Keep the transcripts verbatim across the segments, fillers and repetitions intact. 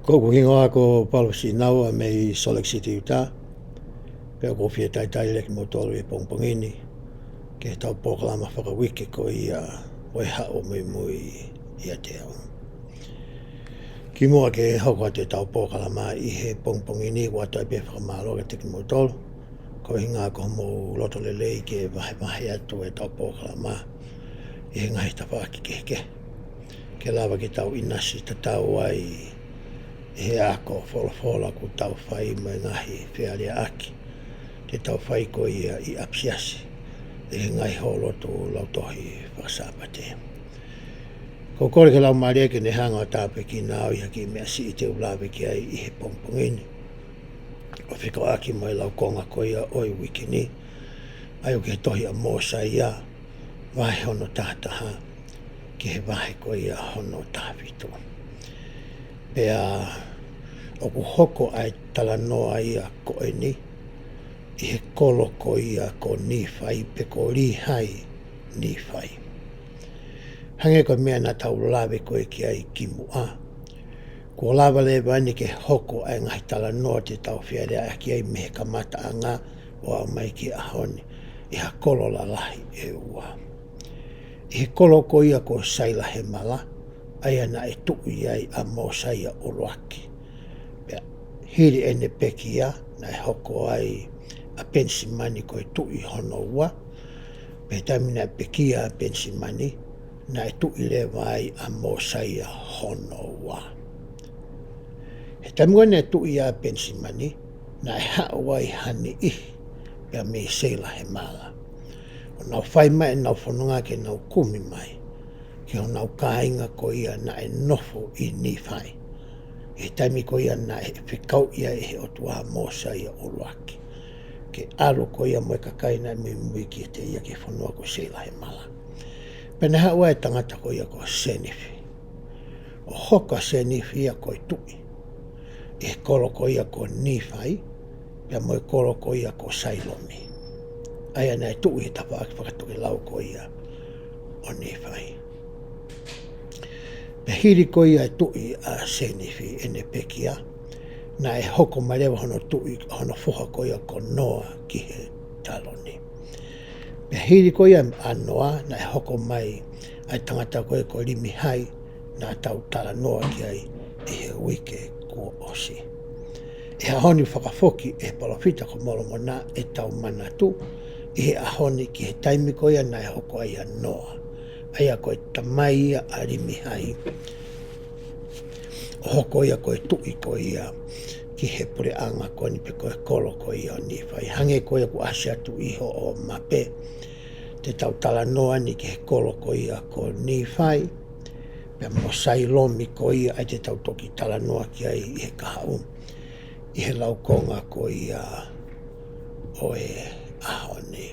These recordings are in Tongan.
Ko hoku hingoa ko Paula Sinaua mei Salt Lake City, Utah. Pea ʻoku ou fie talitali lelei kimoutolu he pongipongi ni ki heʻetau polokalama fakauike ko ia ʻo e Haʻu ʻo Muimui ʻIate Au. Kimuʻa ke hoko atu ʻetau polokalama ʻi he pongipongi ni, ʻoku ou ʻoatu ai pē ʻa e fakamālō kiate kimoutolu koeʻuhinga ko hoʻomou loto lelei ke vahevahe atu ʻetau polokalama ʻi he ngaahi tafaʻaki kehekehe, ke lava ke tau ʻinasi tatau ai ʻi he ako folofola kuo tau fai mo e ngaahi fealeaʻaki te tau fai ko ia ʻi ʻapisiasi ʻi he ngaahi houalotu lautohi faka-Sāpate. ʻOku ou kole ki he Laumālie ke ne hanga ʻo tāpuekina au ʻi ha kiʻi meʻa siʻi te u lave ki ai ʻi he pongipongi ni, ʻo fekauʻaki mo e laukonga ko ia ʻo e uike ni, ʻA ia ʻoku ʻi he tohi ʻa Mōsaia, vahe hono taha taha, ki he vahe ko ia hono taha fitu. Pea ʻoku hoko ʻa e talanoa ia ko eni, ʻi he kolo ko ia ko Nīfai pe ko Līhai Nīfai. Hangē ko e meʻa naʻa tau lave ko ē ki ai kimuʻa. Kuo lava leva eni ke hoko ʻa e ngaahi talanoa te tau fealeaʻaki ai mei he kamataʻanga ʻo aʻu mai ki he ʻaho ni, ʻi ha kolo lalahi ʻe ua. ʻI he kolo ko ia ko Sailahemala, ʻa ia naʻe tuʻi ai ʻa Mōsaia ʻuluaki. Pea hili ʻene pekia, naʻe hoko ai ʻa Penisimani ko e tuʻi hono ua. Pea taimi naʻe pekia ʻa Penisimani, naʻe tuʻi leva ai ʻa Mōsaia hono ua. He taimi ko ē naʻe tuʻi ai ʻa Penisimani, naʻe haʻu ai ha niʻihi, pea mei Sailahemala. ʻO nau fai mai ʻenau fononga ke nau kumi mai ki honau kāinga ko ia naʻe nofo ʻi Nīfai, ʻi he taimi ko ia naʻe fekauʻi ai ʻe he ʻOtua ʻa Mōsaia ʻuluaki ke ʻalu ko ia mo e kakai naʻe muimui kiate ia ki he fonua ko Sailahemala. Pea naʻe haʻu ai e tangata ko ia ko Sēnifi, ʻo hoko ʻa Sēnifi ia ko e tuʻi ʻi he kolo ko ia ko Nīfai, pea mo e kolo ko ia ko Sailomi, ʻa ia naʻe tuʻi he tafaʻaki fakatokelau ko ia ʻo Nīfai. Pea hili ko ia e tuʻi ʻa Sēnifi ʻene pekia, naʻe hoko mai leva hono tuʻi, hono foha ko ia ko Noa ki he taloni. Pea hili ko ia ʻa Noa, naʻe hoko mai ʻa e tangata ko ia ko Limihai, naʻa tau talanoa ki ai ʻi he uike kuo ʻosi. ʻI he ʻaho ni, fakafoki ʻe he palōfita ko Molomona ʻetau manatu ʻi he ʻaho ni ki he taimi ko ia naʻe hoko ai ʻa Noa, ʻa ia ko e tamai ia ʻa Limihai, ʻo hoko ia ko e tuʻi ko ia ki he puleʻanga ko eni pe ko e kolo ko ia ʻo Nīfai. Hangē ko ia ʻoku ʻasi atu ʻi hoʻo mape, te tau talanoa ni ki he kolo ko ia ko Nīfai, pea mo Sailomi ko ia ʻa ia te tau toki talanoa ki ai ʻi he kahaʻu, ʻi he laukonga ko ia ʻo e ʻaho ni.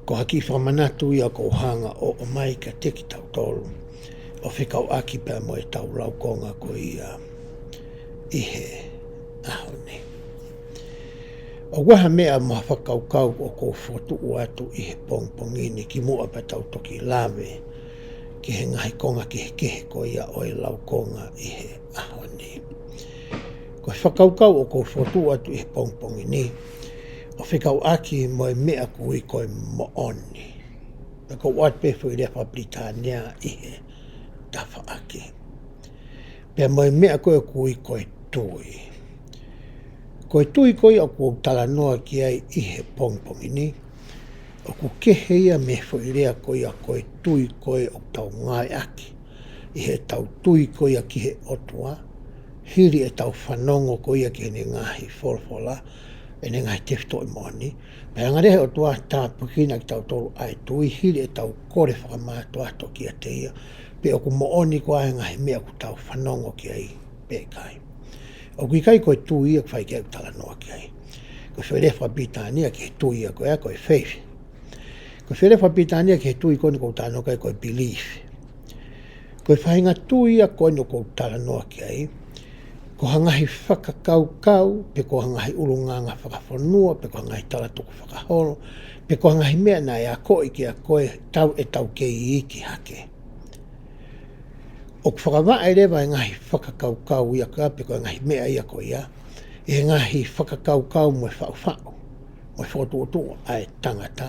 Ko ha kiʻi fakamanatu ia ʻoku ou hanga ʻo ʻomai kiate kitautolu, ʻo fekauʻaki pea mo ʻetau laukonga ko ia ʻi he ʻaho ni. ʻOku ʻi ai ha meʻa mo ha fakakaukau ʻoku ou fokotuʻu atu ʻi he pongipongi ni kimuʻa pea tau toki lave ki he ngaahi konga kehekehe ko ia ʻo e laukonga ʻi he ʻaho ni. Ko e fakakaukau ʻoku ou fokotuʻu atu ʻi he pongipongi ni, ʻo fekauʻaki mo e meʻa ʻoku ui ko e moʻoni. Pea ʻoku ou ʻoatu pē foʻi lea faka-Pilitānia ʻi he tafaʻaki. Pea mo e meʻa ko ē ʻoku ui ko e tui. Ko e tui ko ia ʻoku ou talanoa ki ai ʻi he pongipongi ni, ʻoku kehe ia mei he foʻi lea ko ia ko e tui ko ē ʻoku tau ngāueʻaki ʻi heʻetau tui ko ia ki he ʻOtua, hili ʻetau fanongo ko ia ki heʻene ngaahi folofola, ʻene ngaahi tefitoʻi moʻoni. Pea anga leva ʻe he ʻOtua ʻo tāpuekina kitautolu ʻa e tui hili ʻetau kole fakamātoato kiate ia pe ʻoku moʻoni koā e ngaahi meʻa ʻoku tau fanongo ki ai pe ʻikai. ʻOku ʻikai ko e tui ia ʻoku fai ki ai ʻeku talanoa ki ai. Ko e foʻi lea faka-Pilitānia ki he tui ia ko ia ko e faith. Ko e foʻi lea faka-Pilitānia ki he tui ko eni ʻoku ou talanoa ki ai ko e belief. Ko e faʻahinga tui ia ko eni ʻoku ou talanoa ki ai, ko ha ngaahi fakakaukau, pe ko ha ngaahi ʻulungaanga fakafonua, pe ko ha ngaahi talatuku fakaholo, pe ko ha ngaahi meʻa naʻe akoʻi kiate koe, tau ʻetau kei iiki hake. ʻOku fakavaʻe leva e ngaahi fakakaukau ia ko ia, pe ko e ngaahi meʻa ia ko ia, ʻi he ngaahi fakakaukau mo e faʻufaʻu mo e fokotuʻutuʻu ʻa e tangata,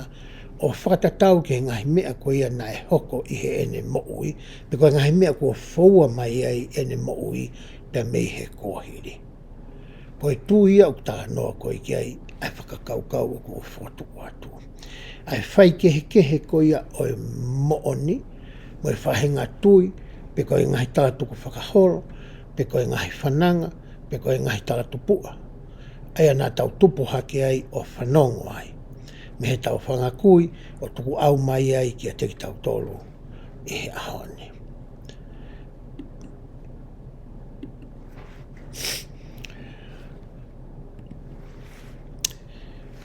ʻo fakatatau ki he ngaahi meʻa ko ia naʻe hoko ʻi heʻene moʻui, pe ko e ngaahi meʻa kuo foua mai ai ʻene moʻui pea mei he kuohili. Ko e tui ia ʻoku talanoa ko ē ki ai ʻa e fakakaukau ʻoku ou fokotuʻu atu. ʻA e faikehekehe ko ia ʻo e moʻoni mo e faʻahinga tui, pe ko e ngaahi talatuku fakaholo, pe ko e ngaahi fananga, pe ko e ngaahi talatupuʻa, ʻa ia naʻa tau tupu hake ai ʻo fanongo ai mei heʻetau fanga kui, ʻo tukuʻau mai ai kiate kitautolu ʻi he ʻaho ni.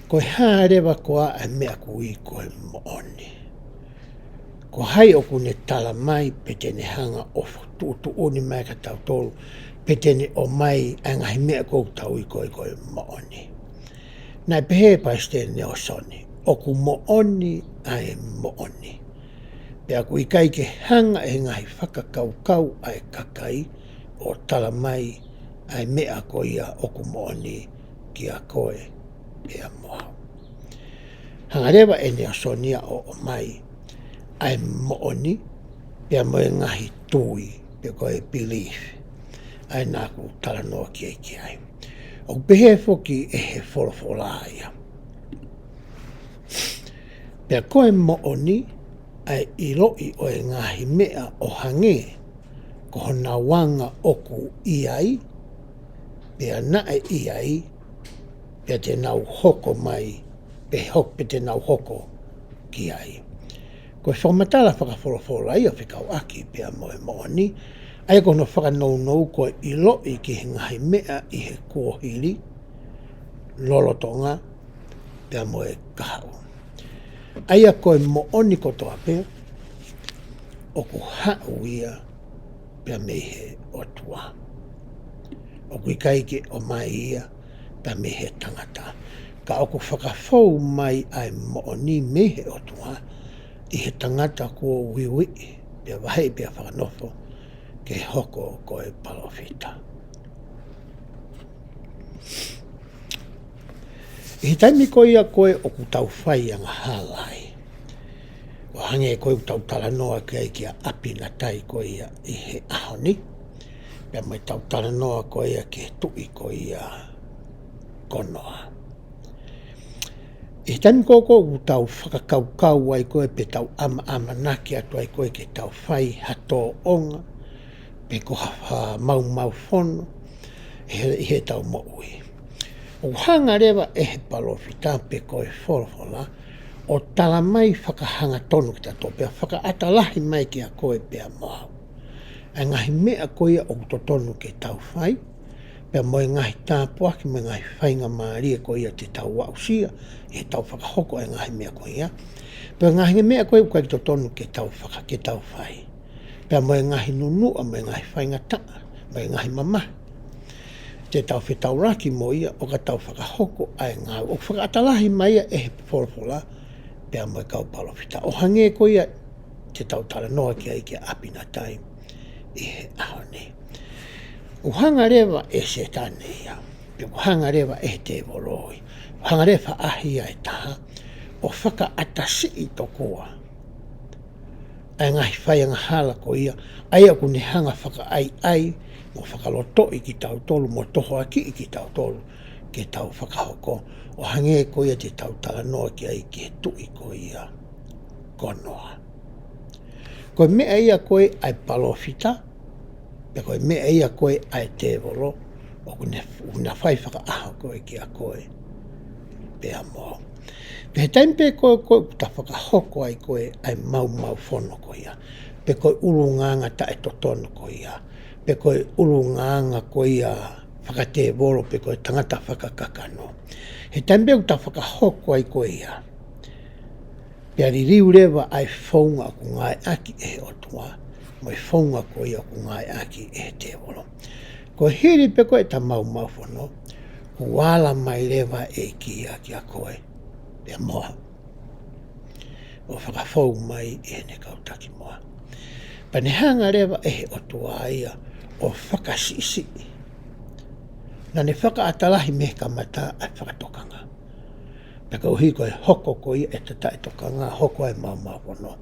Ko e hā leva koā ʻa e meʻa ʻoku ui ko e moʻoni? Ko hai ʻoku ne tala mai pe te ne hanga ʻo tuʻutuʻuni mai kia tautolu pe te ne ʻomai ʻa e ngaahi meʻa ʻoku tau ui ko e, ko e moʻoni? Naʻe pehē ʻe Palesiteni Nalesoni, ʻoku moʻoni ʻa e moʻoni. Pea ʻoku ʻikai ke hanga ʻe he ngaahi fakakaukau ʻa e kakai ʻo tala mai ʻa e meʻa ko ia ʻoku moʻoni kia koe pea mo au. Hanga leva ʻe Nalesoni ia ʻo ʻomai ʻa e moʻoni pea mo e ngaahi tui pe ko e belief ʻa ia naʻa ku talanoa ki ai ki ai. ʻOku pehē foki ʻe he folofola ia. Pea ko e moʻoni ʻa e ʻiloʻi ʻo e ngaahi meʻa ʻo hangē ko honau anga ʻoku ʻi ai, pea naʻe ʻi ai, pea te nau hoko mai, pe hok-, pe te nau hoko ki ai. Ko e fakamatala fakafolofola ia fekauʻaki pea mo e moʻoni, ʻa ia ko hono fakanounou ko e ʻiloʻi ki he ngaahi meʻa ʻi he kuohili, lolotonga, pea mo e kahaʻu. ʻA ia ko e moʻoni kotoa pē, ʻoku haʻu ia pea mei he ʻOtua. ʻOku ʻikai ke ʻomai ia pea mei he tangata. Ka ʻoku fakafou mai ʻa e moʻoni mei he ʻOtua ʻi he tangata kuo uiuiʻi, pea vaheʻi, pea fakanofo ke hoko ko e palōfita. ʻI he taimi ko ia ko ē ʻoku tau fai angahala ai, ʻo hangē ko ē ʻoku tau talanoa ki ai kia ʻApinatai ko ia ʻi he ʻaho ni, pea mo ʻetau talanoa ko ia ki he tuʻi ko ia ko Noa. ʻI he taimi ko ē ʻoku tau fakakaukau ai ko ē pe tau ʻamaʻamanaki atu ai ko ē ke tau fai ha tōʻonga, pe ko ha, ha maumau fono, ʻi he, ʻi heʻetau moʻui. ʻOku hanga leva ʻe he palōfita pe ko e folofola, ʻo tala mai fakahangatonu kia tautolu, pea fakaʻatalahi mai kia koe pea mo au. ʻA e ngaahi meʻa ko ia ʻoku totonu ke tau fai, pea mo e ngaahi tāpuaki mo e ngaahi faingamālie ko ia te tau aʻusia, ʻi heʻetau fakahoko ʻa e ngaahi meʻa ko ia. Pea ngaahi meʻa ko ia ʻoku ʻikai totonu ke tau faka-, ke tau fai. Pea mo e ngaahi nunuʻa, mo e ngaahi faingataʻa, mo e ngaahi mamahi. Te tau fetaulaki mo ia, ʻo ka tau fakahoko ʻa e ngāue. ʻOku fakaʻatalahi mai ia ʻe he folofola, pea mo e kau palōfita. ʻO hangē ko ia te tau talanoa ki ai kia ʻApinatai ʻi he ʻaho ni. ʻOku hanga leva ʻe Sētane ia, pe ʻoku hanga leva ʻe he tēvolo ia, ʻoku hanga leva ʻe he faʻahi ia ʻe taha, ʻo fakaʻatasiʻi tokua ʻa e ngaahi fai angahala ko ia, ʻa ia ʻoku ne hanga fakaʻaiʻai, mo fakalotoʻi kitautolu, mo tohoakiʻi kitautolu, ke tau fakahoko, ʻo hangē ko ia te tau talanoa ki ai ki he tuʻi ko ia ko Noa. Ko e meʻa ia ko ē ʻa e palōfita, pe ko e meʻa ia ko ē ʻa e tēvolo, ʻoku ne, ʻoku na fai fakaʻaho ko ē kia koe pea mo au. Pea he taimi pē ko ē ʻoku ta fakahoko ai ko ē ʻa e maumau fono ko ia, pe ko e ʻulungaanga taʻetotonu ko ia, pe ko e ʻulungaanga ko ia fakatēvolo, pe ko e tangata fakakakano. He taimi pē ʻoku ta fakahoko ai ko ia, pea liliu leva ʻa e founga ʻoku ngāueʻaki ʻe he ʻOtua, mo e founga ko ia ʻoku ngāueʻaki ʻe he tēvolo. Ko e hili pē ko ē ʻeta maumau fono, kuo ala mai leva ʻe he ʻEiki ia kia koe pea mo au, ʻo fakafou mai ʻi heʻene kau taki moa. Pea ne hanga leva ʻe he ʻOtua ia ʻo fakasiʻisiʻi. Naʻa ne fakaʻatalahi mei he kamata ʻa e fakatokanga. Pea koeʻuhi ko e hoko ko ia ʻeta taʻetokanga, hoko ʻa e maumau fono,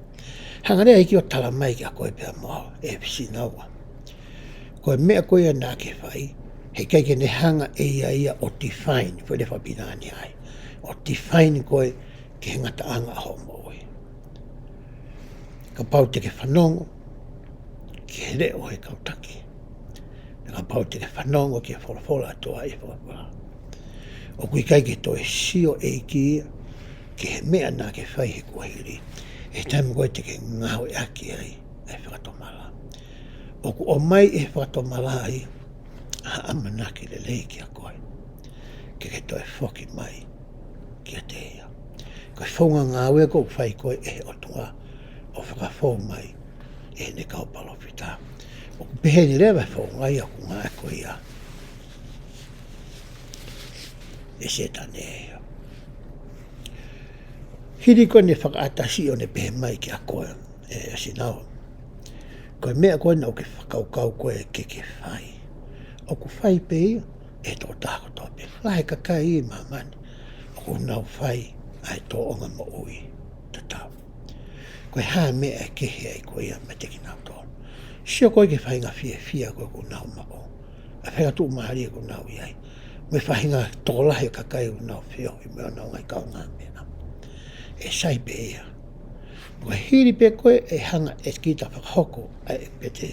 hanga leva ʻe he ʻEiki ʻo tala mai kia koe pea mo au, ʻe Sinaua, ko e meʻa ko ia naʻa ke fai, heʻikai ke ne hanga ʻe ia ia ʻo define, foʻi lea fakapilitānia ia, ʻo define koe ki he ngataʻanga ʻo hoʻo moʻui. Kapau te ke fanongo ki he leʻo ʻo e kau taki, pea kapau te ke fanongo ki he folofola ʻa e ʻOtua ʻi he folofola, ʻoku ʻikai ke toe sio ʻe he ʻEiki ia ki he meʻa naʻa ke fai he kuohili, ʻi he taimi ko ē te ke ngāueʻaki ai ʻa e fakatomala. ʻOku ʻomai ʻe he fakatomala ia ha ʻamanaki lelei kia koe, ke ke toe foki mai kiate ia. Ko e founga ngāue ʻoku fai ko ē ʻe he ʻOtua ʻo fakafou mai ʻi heʻene kau palōfita. ʻOku pehē ni leva e founga ia ʻoku ngāueʻaki ia ʻe Sētane ia. Hili ko ʻene fakaʻatasiʻi ʻo ne pehē mai kiate koe, ʻe Sinaua, ko e meʻa ko ē naʻa ke fakakaukau ko ē ke ke fai, ʻoku fai pē ia ʻe he tokotaha kotoa pē. Lahi e kakai ʻi māmani ʻoku nau fai ʻa e tōʻonga moʻui tatau. Ko e hā e meʻa ʻe kehe ai ko ia meiate kinautolu? Sio ko ē ki he faʻahinga fiefia ko ē ʻoku nau maʻu, ʻa e faʻahinga tuʻumālie ʻoku nau ʻi ai, mo e faʻahinga tokolahi e kakai ʻoku nau feohi mo honau ngaahi kaungāmeʻa. ʻE sai pē ia. Ko e hili pē ko ē ʻe hanga ʻe kita ʻo fakahoko ʻa e pete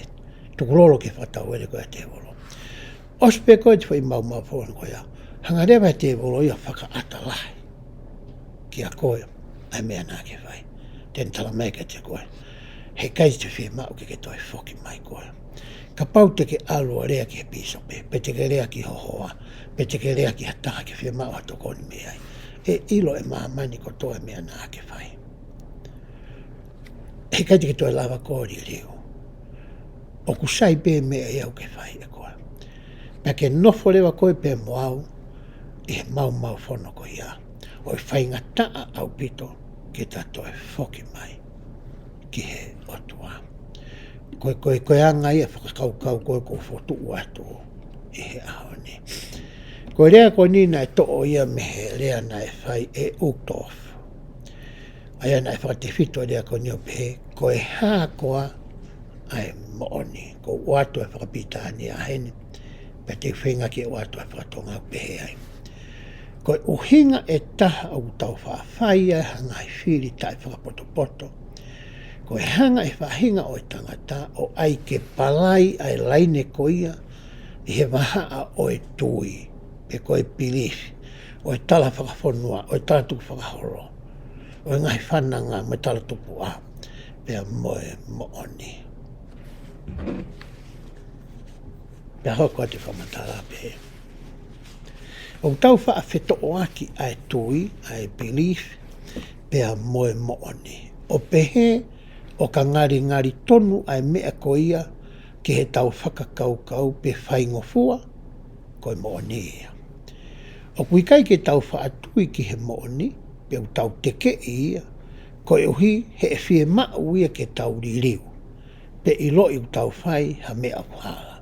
tukulolo ki he fakatauele ko ia ʻa e tēvolo, ʻosi pē ko ē ʻete foʻi maumau fono ko ia, hanga leva ʻe he tēvolo ia ʻo fakaʻata lahi kiate koe ʻa e meʻa naʻa ke fai. Te ne tala mai kiate koe, heʻikai te fiemaʻu ke ke toe foki mai koe. Kapau te ke ʻalu ʻo lea ki he pīsope, pe te ke lea ki ho hoa, pe te ke lea ki ha taha ke fiemaʻu ha tokoni mei ai, ʻe ʻilo ʻe māmani kotoa e meʻa naʻa ke fai. Heʻikai te ke toe lava koe ʻo liliu. ʻOku sai pē meʻa ia ʻoku ke fai ʻe koe. Pea ke nofo leva koe pea mo au ʻi he maumau fono ko ia, ʻo ʻe faingataʻa ʻaupito ke ta toe foki mai ki he ʻOtua. Ko e, ko e, ko e anga ia e fakakaukau ko ē ʻoku ou fokotuʻu atu ʻi he ʻaho ni. Ko e lea ko eni naʻe toʻo ia mei he lea naʻe fai ʻe Uchtdorf. ʻA ia naʻe fakatefito e lea ko eni ʻo pehē, ko e hā koā ʻa e moʻoni? ʻOku ou ʻoatu e fakapilitānia heni, pea te u feinga ke ʻoatu e fakatonga ʻo pehē ai. Ko e ʻuhinga ʻe taha ʻoku tau faʻa fai ai ha ngaahi fili taʻefakapotopoto, ko e hanga ʻe he faʻahinga ʻo e tangata ʻo ʻai ke palai ʻa e laine ko ia ʻi he vahaʻa ʻo e tui, pe ko e belief, ʻo e tala fakafonua, ʻo e tala tukufakaholo, ʻo e ngaahi fananga mo e talatupuʻa, pea mo e moʻoni. Pea hoko atu e fakamatala pehē, ʻoku tau faʻa fetoʻoaki ʻa e tui, ʻa e belief, pea mo e moʻoni, ʻo pehē ʻo ka ngalingali tonu ʻa e meʻa ko ia ki heʻetau fakakaukau pe faingofua, ko e moʻoni ia. ʻOku ʻikai ke tau faʻa tui ki he moʻoni, pe ʻoku tau tekeʻi ia, koeʻuhi he ʻe fiemaʻu ia ke tau liliu, pe ʻiloʻi ʻoku tau fai ha meʻa ʻoku hala.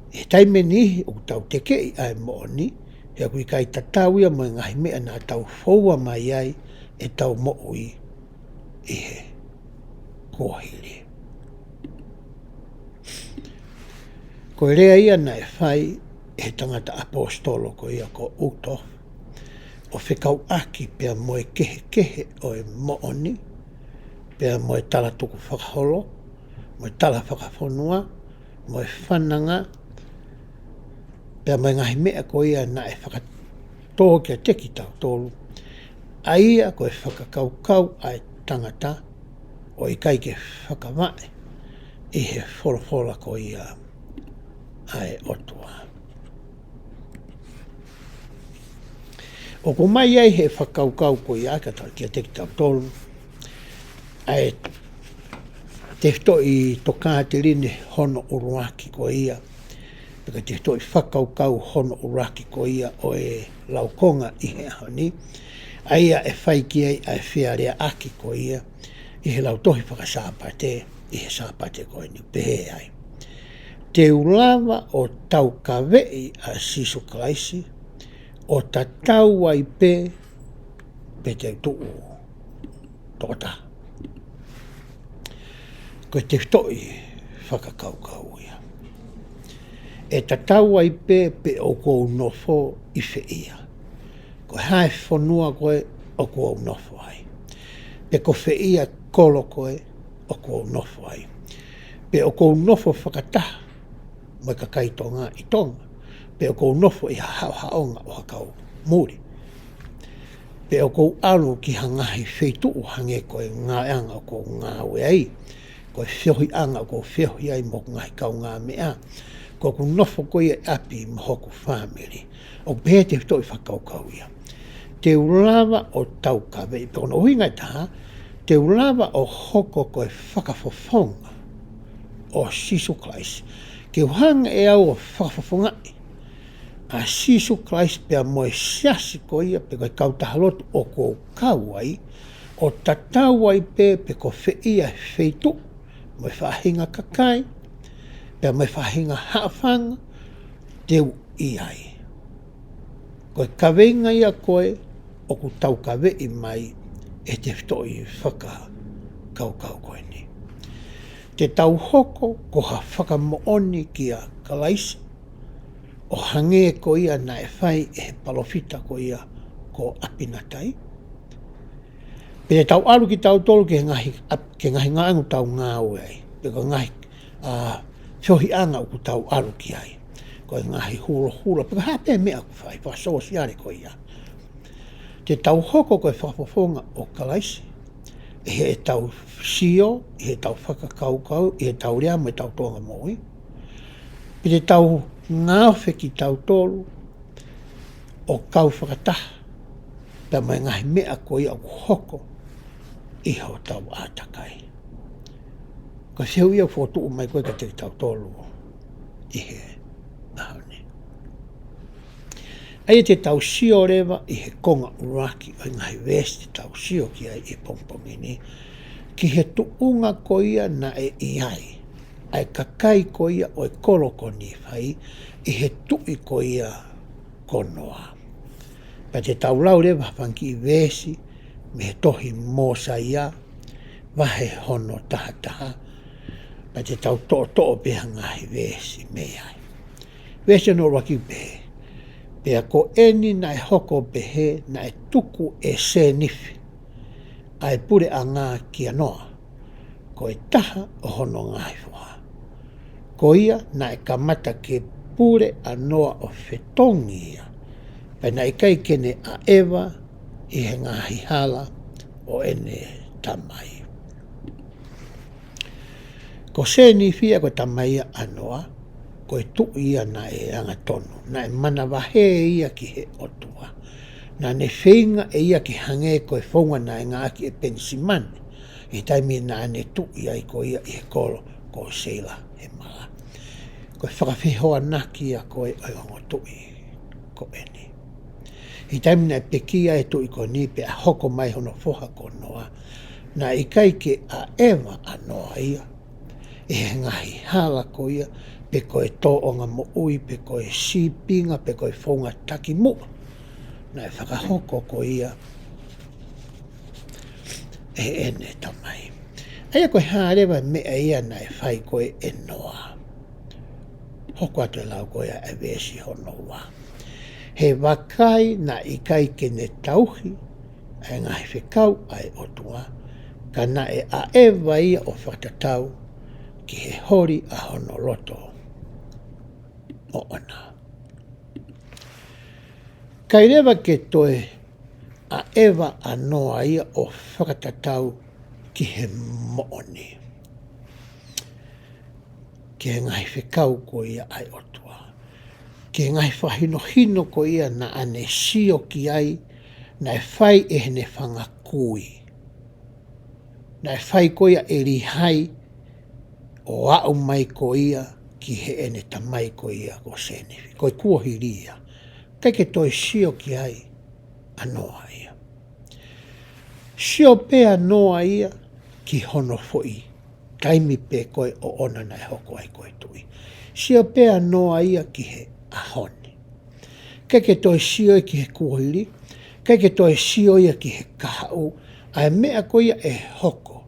ʻI he taimi ʻe niʻihi ʻoku tau tekeʻi ʻa e moʻoni, he ʻoku ʻikai tatau ia mo e ngaahi meʻa naʻa tau foua mai ai ʻetau moʻui ʻi he kuohili. Ko e lea ia naʻe fai ʻe he tangata ʻaposetolo ko ia ko Uchtdorf, ʻo fekauʻaki pea mo e kehekehe ʻo e moʻoni, pea mo e tala tukufakaholo, mo e tala fakafonua, mo e fananga, pea mo e ngaahi meʻa ko ia naʻe fakatō kiate kitautolu, ʻa ia ko e fakakaukau ʻa e tangata, ʻo ʻikai ke fakavaʻe ʻi he folofola ko ia ʻa e ʻOtua. ʻOku ʻomai ai ʻe he fakakaukau ko ia kiate, kiate kitautolu ʻa e tefitoʻi tokāteline hono ʻuluaki ko ia, pe ko e tefitoʻi fakakaukau hono ʻuluaki ko ia ʻo e laukonga ʻi he ʻaho ni, ʻa ia ʻe fai ki ai ʻa e fealeaʻaki ko ia ʻi he Lautohi Faka-Sāpate ʻi he Sāpate ko eni, ʻo pehē ai, te u lava ʻo taukaveʻi ʻa Sīsū Kalaisi ʻo tatau ai pē pe te u tuʻu tokotaha. Ko e tefitoʻi fakakaukau ia. ʻE tatau ai pē pe ʻoku ou nofo ʻi fē ia. Ko e hā e fonua ko ē ʻoku ou nofo ai, pe ko fē ia kolo ko ē ʻoku ou nofo ai, pe ʻoku ou nofo fakataha mo e kakai Tonga ʻi Tonga, pe ʻoku ou nofo ʻi ha haʻohaʻonga ʻo ha kau muli, pe ʻoku ou ʻalu ki ha ngaahi feituʻu hangē ko e ngāueʻanga ʻoku ou ngāue ai, ko e feohiʻanga ʻoku ou feohi ai mo hoku ngaahi kaungāmeʻa, ko ʻeku nofo ko ia ʻi ʻapi mo hoku fāmili. ʻOku pehē e tefitoʻi fakakaukau ia, te u lava ʻo taukaveʻi, pe ko hono ʻuhinga ʻe taha, te u lava ʻo hoko ko e fakafofonga ʻo Sīsū Kalaisi. Ke u hanga ʻe au ʻo fakafofongaʻi ʻa Sīsū Kalaisi pea mo e siasi ko ia, pe ko e kautaha lotu ʻoku ou kau ai, ʻo tatau ai pē pe ko fē ia e feituʻu, mo e faʻahinga kakai, pea mo e faʻahinga haʻofanga, te u ʻi ai. Ko e kaveinga ia ko ē ʻoku taukaveʻi mai ʻe he tefitoʻi fakakaukau ko eni. Te tau hoko ko ha fakamoʻoni kia Kalaisi, ʻo hangē ko ia naʻe fai ʻe he palōfita ko ia ko ʻApinatai. Pea te tau ʻalu kitautolu ki he ngaahi, ki he ngaahi ngāue ʻoku tau ngāue ai. Pe ko e ngaahi, ʻa, feohiʻanga ʻoku tau ʻalu ki ai. Ko e ngaahi hulohula, pe ko e hā pē meʻa ʻoku fai, fakasōsiale ko ia. Te tau hoko ko e fakafofonga ʻo Kalaisi, ʻi heʻetau sio, ʻi heʻetau fakakaukau, ʻi heʻetau lea mo ʻetau tōʻonga moʻui. Pea te tau ngaofe kitautolu ʻo kau fakataha pea mo e ngaahi meʻa ko ia ʻoku hoko ʻi hotau ʻātakai. Ko e fehuʻi ia ʻoku fokotuʻu mai ko ē kiate kitautolu ʻi he ʻaho ni. ʻA ia te tau sio leva ʻi he konga ʻuluaki ʻo e ngaahi veesi te tau sio ki ai ʻi he pongipongi ni, ki he tuʻunga ko ia naʻe ʻi ai ʻa e kakai ko ia ʻo e kolo ko Nīfai ʻi he tuʻi ko ia ko Noa. Pea te tau lau leva ha fanga kiʻi veesi mei he tohi Mōsaia, vahe hono taha taha, pea te tau toʻotoʻo pē ha ngaahi veesi mei ai. Veesi hono ʻuluaki pehē: Pea ko eni naʻe hoko ʻo pehē naʻe tuku ʻe Sēnifi ʻa e puleʻanga kia Noa, ko e taha ʻo hono ngaahi foha. Ko ia naʻe kamata ke pule ʻa Noa ʻo fetongi ia, pea naʻe ʻikai ke ne ʻaʻeva ʻi he ngaahi hala ʻo ʻene tamai. Ko Sēnifi ia ko e tamai ia ʻa Noa, ko e tuʻi ia naʻe angatonu, naʻe manavahē ia ki he ʻOtua. Naʻa ne feinga ʻe ia ke hangē ko e founga naʻe ngāueʻaki ʻe Penisimani ʻi he taimi naʻa ne tuʻi ai ko ia ʻi he kolo ko Seilahemala. Ko e fakafehoanaki ia ko ē ʻo e ongo tuʻi ko eni. ʻI he taimi naʻe pekia ai e tuʻi ko eni pea hoko mai hono foha ko Noa, naʻe ʻikai ke ʻaʻeva ʻa Noa ia ʻi he ngaahi hala ko ia, pe ko e tōʻonga moʻui, pe ko e sīpinga, pe ko e founga takimuʻa naʻe fakahoko ko ia ʻe heʻene tamai. ʻA ia ko e hā leva e meʻa ia naʻe fai ko ē ʻe Noa? Hoko atu e lau ko ia ʻa e veesi hono ua: He vakai, naʻe ʻikai ke ne tauhi ʻa e ngaahi fekau ʻa e ʻOtua, ka naʻe ʻaʻeva ia ʻo fakatatau ki he holi ʻa hono loto ʻoʻona. ʻIkai leva ke toe ʻaʻeva ʻa Noa ia ʻo fakatatau ki he moʻoni, ki he ngaahi fekau ko ia ʻa e ʻOtua, ki he ngaahi fakahinohino ko ia naʻa ne sio ki ai, naʻe fai ʻe heʻene fanga kui, naʻe fai ko ia ʻe Līhai, ʻo aʻu mai ko ia ki heʻene tamai ko ia ko Sēnifi. Ko e kuohili ia. ʻIkai ke toe sio ki ai ʻa Noa ia. Sio pē ʻa Noa ia ki hono foʻi taimi pē ko ē ʻoʻona naʻe hoko ai ko e tuʻi. Sio pē ʻa Noa ia ki he ʻaho ni. ʻIkai ke toe sio ia ki he kuohili, ʻikai ke toe sio ia ki he kahaʻu, ʻa e meʻa ko ia ʻe hoko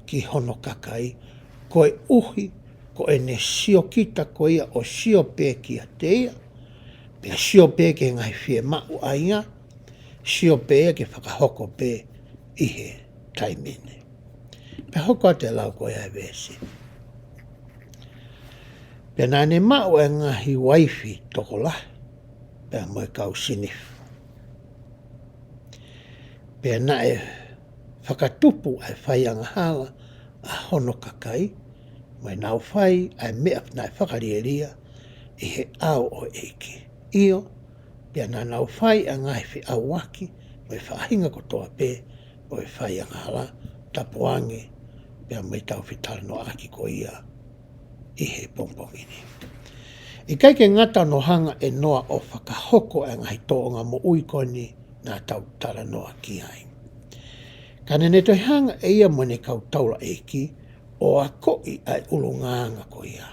ki hono kakai, koeʻuhi ko ʻene siokita ko ia ʻo sio pē kiate ia, pea sio pē ki he ngaahi fiemaʻu ʻa ia, sio pē ia ke fakahoko pē ʻi he taimi ni. Pea hoko atu e lau ko ia ʻa e veesi: Pea naʻa ne maʻu e ngaahi uaifi tokolahi, pea mo e kau sinifu. Pea naʻe fakatupu ʻa e fai angahala ʻa hono kakai, mo ʻenau fai ʻa e meʻa naʻe fakalielia ʻi he ʻao ʻo e ʻEiki. ʻIo, pea naʻa nau fai ʻa e ngaahi feʻauaki mo e faʻahinga kotoa pē ʻo e fai angahala, tapu ange pea mo ʻetau fetalanoaʻaki ko ia ʻi he pongipongi ni. ʻIkai ke ngata hono hanga ʻe Noa ʻo fakahoko ʻa e ngaahi tōʻonga moʻui ko eni naʻa tau talanoa ki ai, ka naʻa ne toe hanga ʻe ia mo ʻene kau taulaʻeiki ʻo akoʻi ʻa e ʻulungaanga ko ia,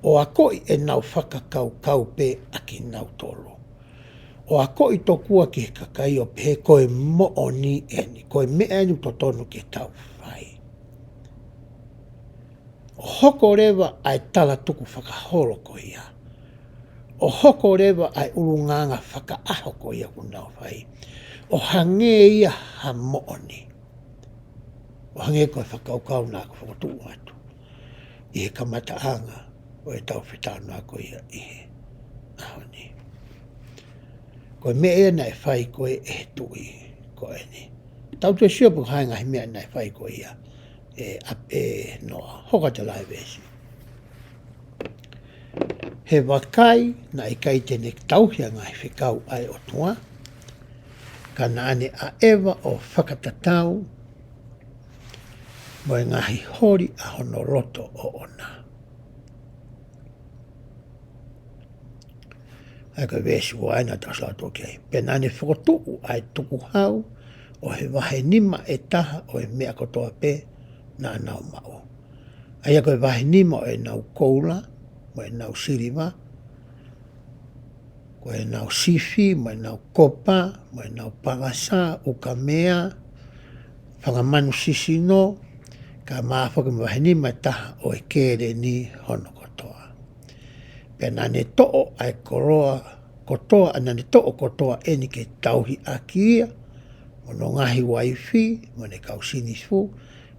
ʻo akoʻi ʻenau fakakaukau pē ʻa kinautolu, ʻo akoʻi tokua ki he kakai ʻo pehē ko e moʻoni eni, ko e meʻa eni ʻoku totonu ke tau fai. ʻO hoko leva ʻa e tala tukufakaholo ko ia, ʻo hoko leva ʻa e ʻulungaanga fakaʻaho ko ia ʻoku nau fai, ʻo hangē ia ha moʻoni, ʻo hangē ko e fakakaukau naʻa ku fokotuʻu atu ʻi he kamataʻanga ʻo ʻetau fetalanoaʻaki ko ia ʻi he ʻaho ni. Ko e meʻa ia naʻe fai ko ē ʻe he tuʻi ko eni. Tau toe sio pe ko e hā e ngaahi meʻa naʻe fai ko ia ʻe, ʻa, ʻe Noa. Hoko atu e veesi. He vakai, naʻe ʻikai te ne tauhi ʻa e ngaahi fekau ʻa e ʻOtua, ka naʻa ne ʻaʻeva ʻo fakatatau mo e ngaahi holi ʻa hono loto ʻoʻona. ʻA ia ko e veesi ua ena tau sio atu ki ai. Pea naʻa ne fokotuʻu ʻa e tukuhau ʻo he vahe nima ʻe taha ʻo e meʻa kotoa pē naʻa nau maʻu. ʻA ia ko e vahe nima ʻo ʻenau koula, mo ʻenau siliva, ko ʻenau sifi, mo ʻenau kopa, mo ʻenau palasa, ukamea, fanga manu sisino, kae ʻumaʻā foki mo e vahe nima ʻe taha ʻo e keleni hono kotoa. Pea naʻa ne toʻo ʻa e koloa kotoa, ʻa naʻa ne toʻo kotoa eni ke tauhi ʻaki ia, mo hono ngaahi uaifi, mo ʻene kau sinifu,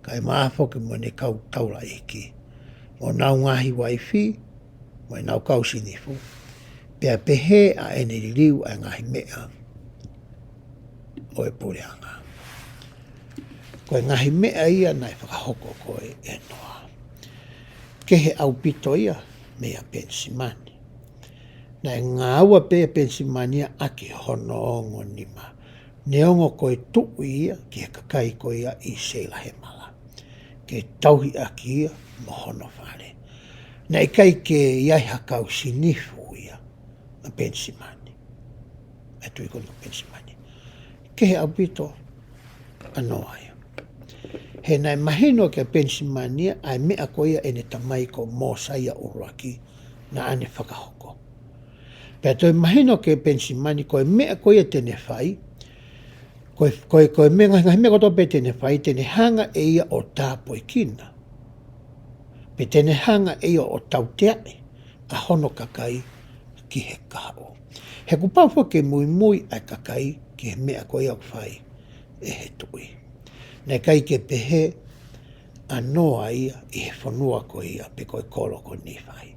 kae ʻumaʻā foki mo ʻene kau taulaʻeiki, mo honau ngaahi uaifi, mo ʻenau kau sinifu, pea pehē ʻa ʻene liliu ʻa e ngaahi meʻa ʻo e puleʻanga. Ko e ngaahi meʻa ia naʻe fakahoko ko ē ʻe Noa. Kehe ʻaupito ia meia Penisimani. Naʻe ngāue pē ʻa Penisimani ia ʻaki hono ongo nima. Neongo ko e tuʻi ia ki he kakai ko ia ʻi Seilahemala, ke tauhi ʻaki ia mo hono fale. Naʻe ʻikai ke ʻi ai ha kau sinifu ia ʻa Penisimani. ʻA e tuʻi ko eni ko Penisimani. Kehe ʻaupito ʻa Noa ia. He naʻe mahino kia Penisimani ia ʻa e meʻa ko ia ʻene tamai ko Mōsaia ʻUluaki naʻa ne fakahoko. Pea toe mahino kia Penisimani ko e meʻa ko ia te ne fai, ko e, ko e, ko e meʻa, ngaahi, ngaahi meʻa kotoa pē te ne fai, te ne hanga ʻe ia ʻo tāpuekina, pe te ne hanga ʻe ia ʻo tauteaʻi ʻa hono kakai ki he kahaʻu. He kuo pau foki ke muimui ʻa e kakai ki he meʻa ko ia ʻoku fai ʻe he tuʻi. Naʻe ʻikai ke pehē ʻa Noa ia ʻi he fonua ko ia pe ko e kolo ko Nīfai.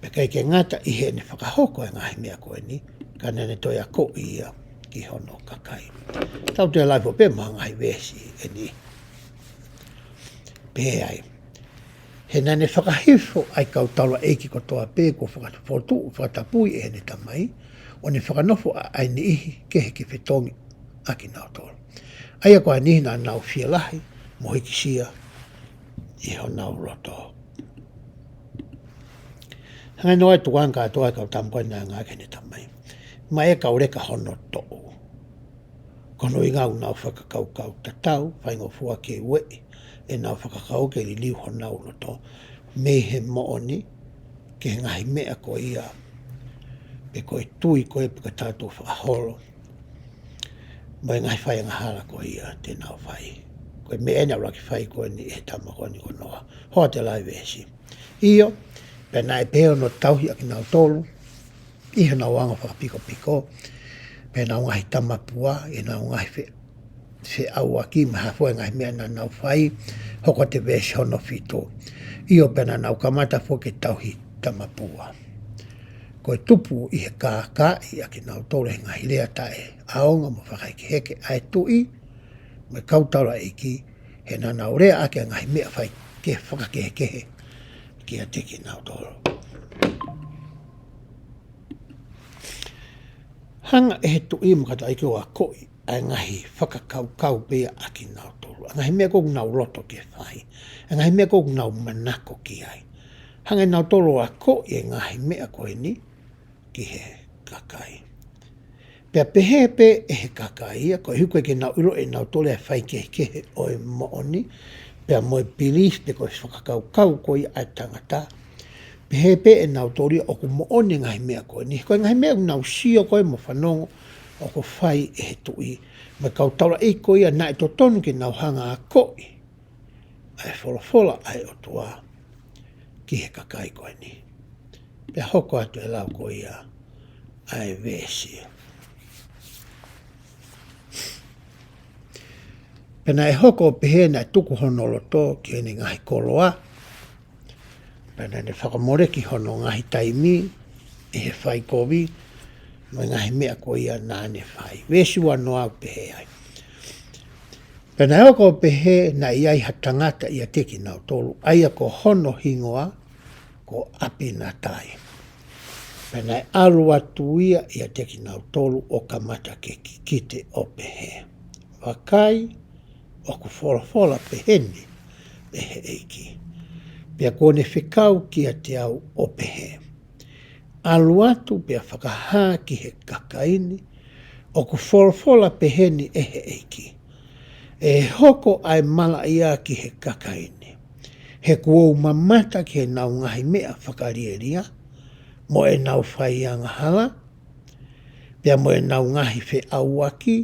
Pea ʻikai ke ngata ʻi heʻene fakahoko e ngaahi meʻa ko eni, ka naʻa ne toe akoʻi ia ki hono kakai. Tau toe lau pē mo e ngaahi veesi ʻe niʻihi. Pehē ai. He naʻa ne fakahifo ʻa e kau taulaʻeiki kotoa pē kuo fakafotu, fakatapui ʻe heʻene tamai, ʻo ne fakanofo ʻa, ʻa e niʻihi kehe ke fetongi ʻa kinautolu. ʻA ia ko e niʻihi naʻa nau fielahi mo hīkisia ʻi honau loto. Hangē ko e tukuange kātoa ʻa e kau tama ko ē naʻe ngāueʻaki ʻe heʻene tamai. Maʻu e kau leka hono toʻu. Ko hono ʻuhinga ʻoku nau fakakaukau tatau, faingofua ke ueʻi ʻenau fakakaukau ke liliu honau loto mei he moʻoni ki he ngaahi meʻa ko ia, pe ko e tui ko ē pe ko e tala tukufakaholo, mo e ngaahi fai angahala ko ia te nau fai. Ko e meʻa eni ʻuluaki fai ko eni ʻe he tama ko eni ko Noa. Hoko atu e veesi. ʻIo, pea naʻe pehē hono tauhi ʻa kinautolu ʻi honau anga fakapikopiko, pea nau ngaahi tamapua, ʻi heʻenau ngaahi fe-, feʻauaki, mo e hā fua e ngaahi meʻa naʻa nau fai, hoko atu e veesi hono fitu. ʻIo, pea naʻa nau kamata foki ke tauhi tamapua. Ko e tupu ʻi he kākaaʻi ʻa kinautolu ʻe he ngaahi lea taʻeʻaonga mo fakahekeheke ʻa e tuʻi, mo e kau taulaʻeiki, he naʻa nau leaʻaki ʻa e ngaahi meʻa fai ke fakakehekehe kiate kinautolu. Hanga ʻe he tuʻi mo e kau taulaʻeiki ʻo akoʻi ʻa e ngaahi fakakaukau pē ia ʻa kinautolu. ʻA e ngaahi meʻa ʻoku nau loto ke fai. ʻA e ngaahi meʻa ʻoku nau manako ki ai. Hanga ʻe nautolu ʻo akoʻi e ngaahi meʻa ko eni ki he kakai. Pea pehē pē ʻe he kakai ia, koeʻuhi ko e ʻikai ke nau ʻilo ʻe nautolu e faikehekehe ʻo e moʻoni, pea mo e belief pe ko e fakakaukau ko ia ʻa e tangata. Pehē pē ʻe nautolu ia ʻoku moʻoni e ngaahi meʻa ko eni. Ko e ngaahi meʻa ʻoku nau sio ko ē mo fanongo ʻoku fai ʻe he tuʻi. Mo e kau taulaʻeiki ko ia naʻe totonu ke nau hanga ʻo akoʻi ʻa e folofola ʻa e ʻOtua ki he kakai ko eni. Pea hoko atu e lau ko ia ʻa e veesi. Pea naʻe hoko ʻo pehē naʻe tuku hono loto ki heʻene ngaahi koloa. Pea naʻa ne fakamoleki hono ngaahi taimi ʻi he fai kovi, mo e ngaahi meʻa ko ia naʻa ne fai. Veesi uanoa ʻoku pehē ai. Pea naʻe hoko ʻo pehē naʻe ʻi ai ha tangata ʻiate kinautolu, ʻa ia ko hono hingoa ko ʻApinatai. Pea naʻe ʻalu atu ia ʻiate kinautolu ʻo kamata ke kikite ʻo pehē, Vakai, ʻoku folofola peheni ʻe he ʻEiki. Pea kuo ne fekau kiate au ʻo pehē, ʻAlu atu pea fakahā ki he kakai ni, ʻoku folofola peheni ʻe he ʻEiki. ʻE hoko ʻa e malaʻia ki he kakai ni. He kuo u mamata ki heʻenau ngaahi meʻa fakalielia, mo ʻenau fai angahala, pea mo ʻenau ngaahi feʻauaki,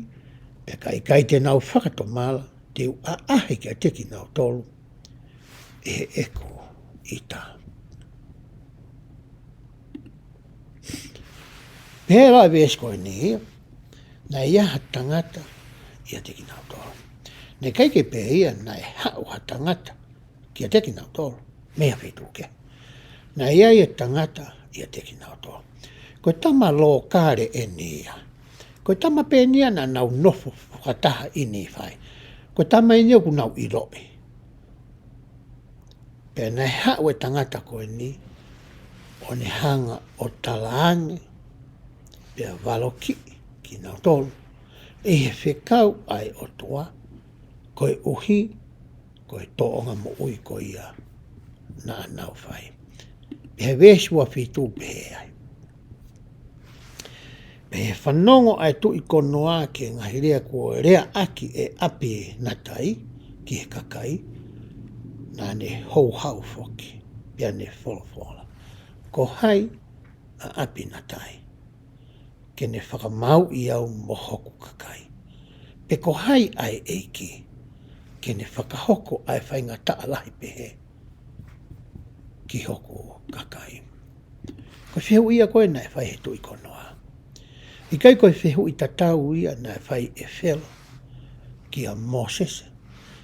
pea ka ʻikai te nau fakatomala, te u ʻaʻahi kiate kinautolu ʻi heʻeku ʻita. Pehē ʻe he veesi ko eni, naʻe ʻi ai ha tangata ʻiate kinautolu. Naʻe ʻikai ke pehē ia naʻe haʻu ha tangata kiate kinautolu mei ha feituʻu kehe. Naʻe ʻi ai e tangata ʻiate kinautolu. Ko e tama lōkale eni ia. Ko e tama pē eni ia naʻa nau nofo fakataha ʻi Nīfai. Ko e tama eni ia ʻoku nau ʻiloʻi. Pea naʻe haʻu e tangata ko eni ʻo ne hanga ʻo talaange, pea valokiʻi kinautolu ʻi he fekau ʻa e ʻOtua, koeʻuhi ko e tōʻonga moʻui ko ia naʻa nau fai. Pea he veesi ua fitu pehē ai. Pea ʻi he fanongo ʻa e tuʻi ko Noa ki he ngaahi lea kuo leaʻaki ʻe ʻApinatai ki he kakai, naʻa ne houhau foki, pea ne folofola, Ko hai ʻa ʻApinatai ke ne fakamāuʻi au mo hoku kakai? Pe ko hai ʻa e ʻEiki ke ne fakahoko ʻa e faingataʻa lahi pehē ki hoku kakai? Ko e fehuʻi ia ko ē naʻe fai he tuʻi ko Noa. ʻIkai ko e fehuʻi tatau ia naʻe fai ʻe Felo kia Mōsese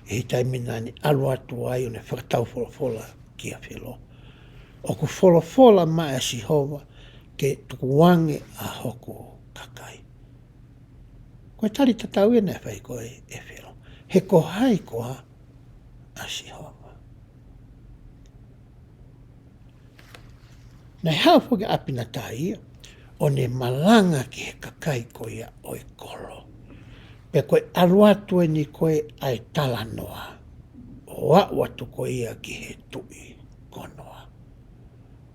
ʻi he taimi naʻa ne ʻalu atu ai ʻo ne fakatau folofola kia Felo, ʻOku folofola mai ʻa Sihova ke tukuange ʻa hoku kakai. Ko e tali tatau ia naʻe fai ko ē ʻe Felo. He ko hai koā ʻa Sihova? Naʻe haʻu foki ʻa ʻApinatai ia ʻo ne malanga ki he kakai ko ia ʻo e kolo. Pea ko e ʻalu atu eni ko ē ʻa e talanoa ʻo aʻu atu ko ia ki he tuʻi ko Noa.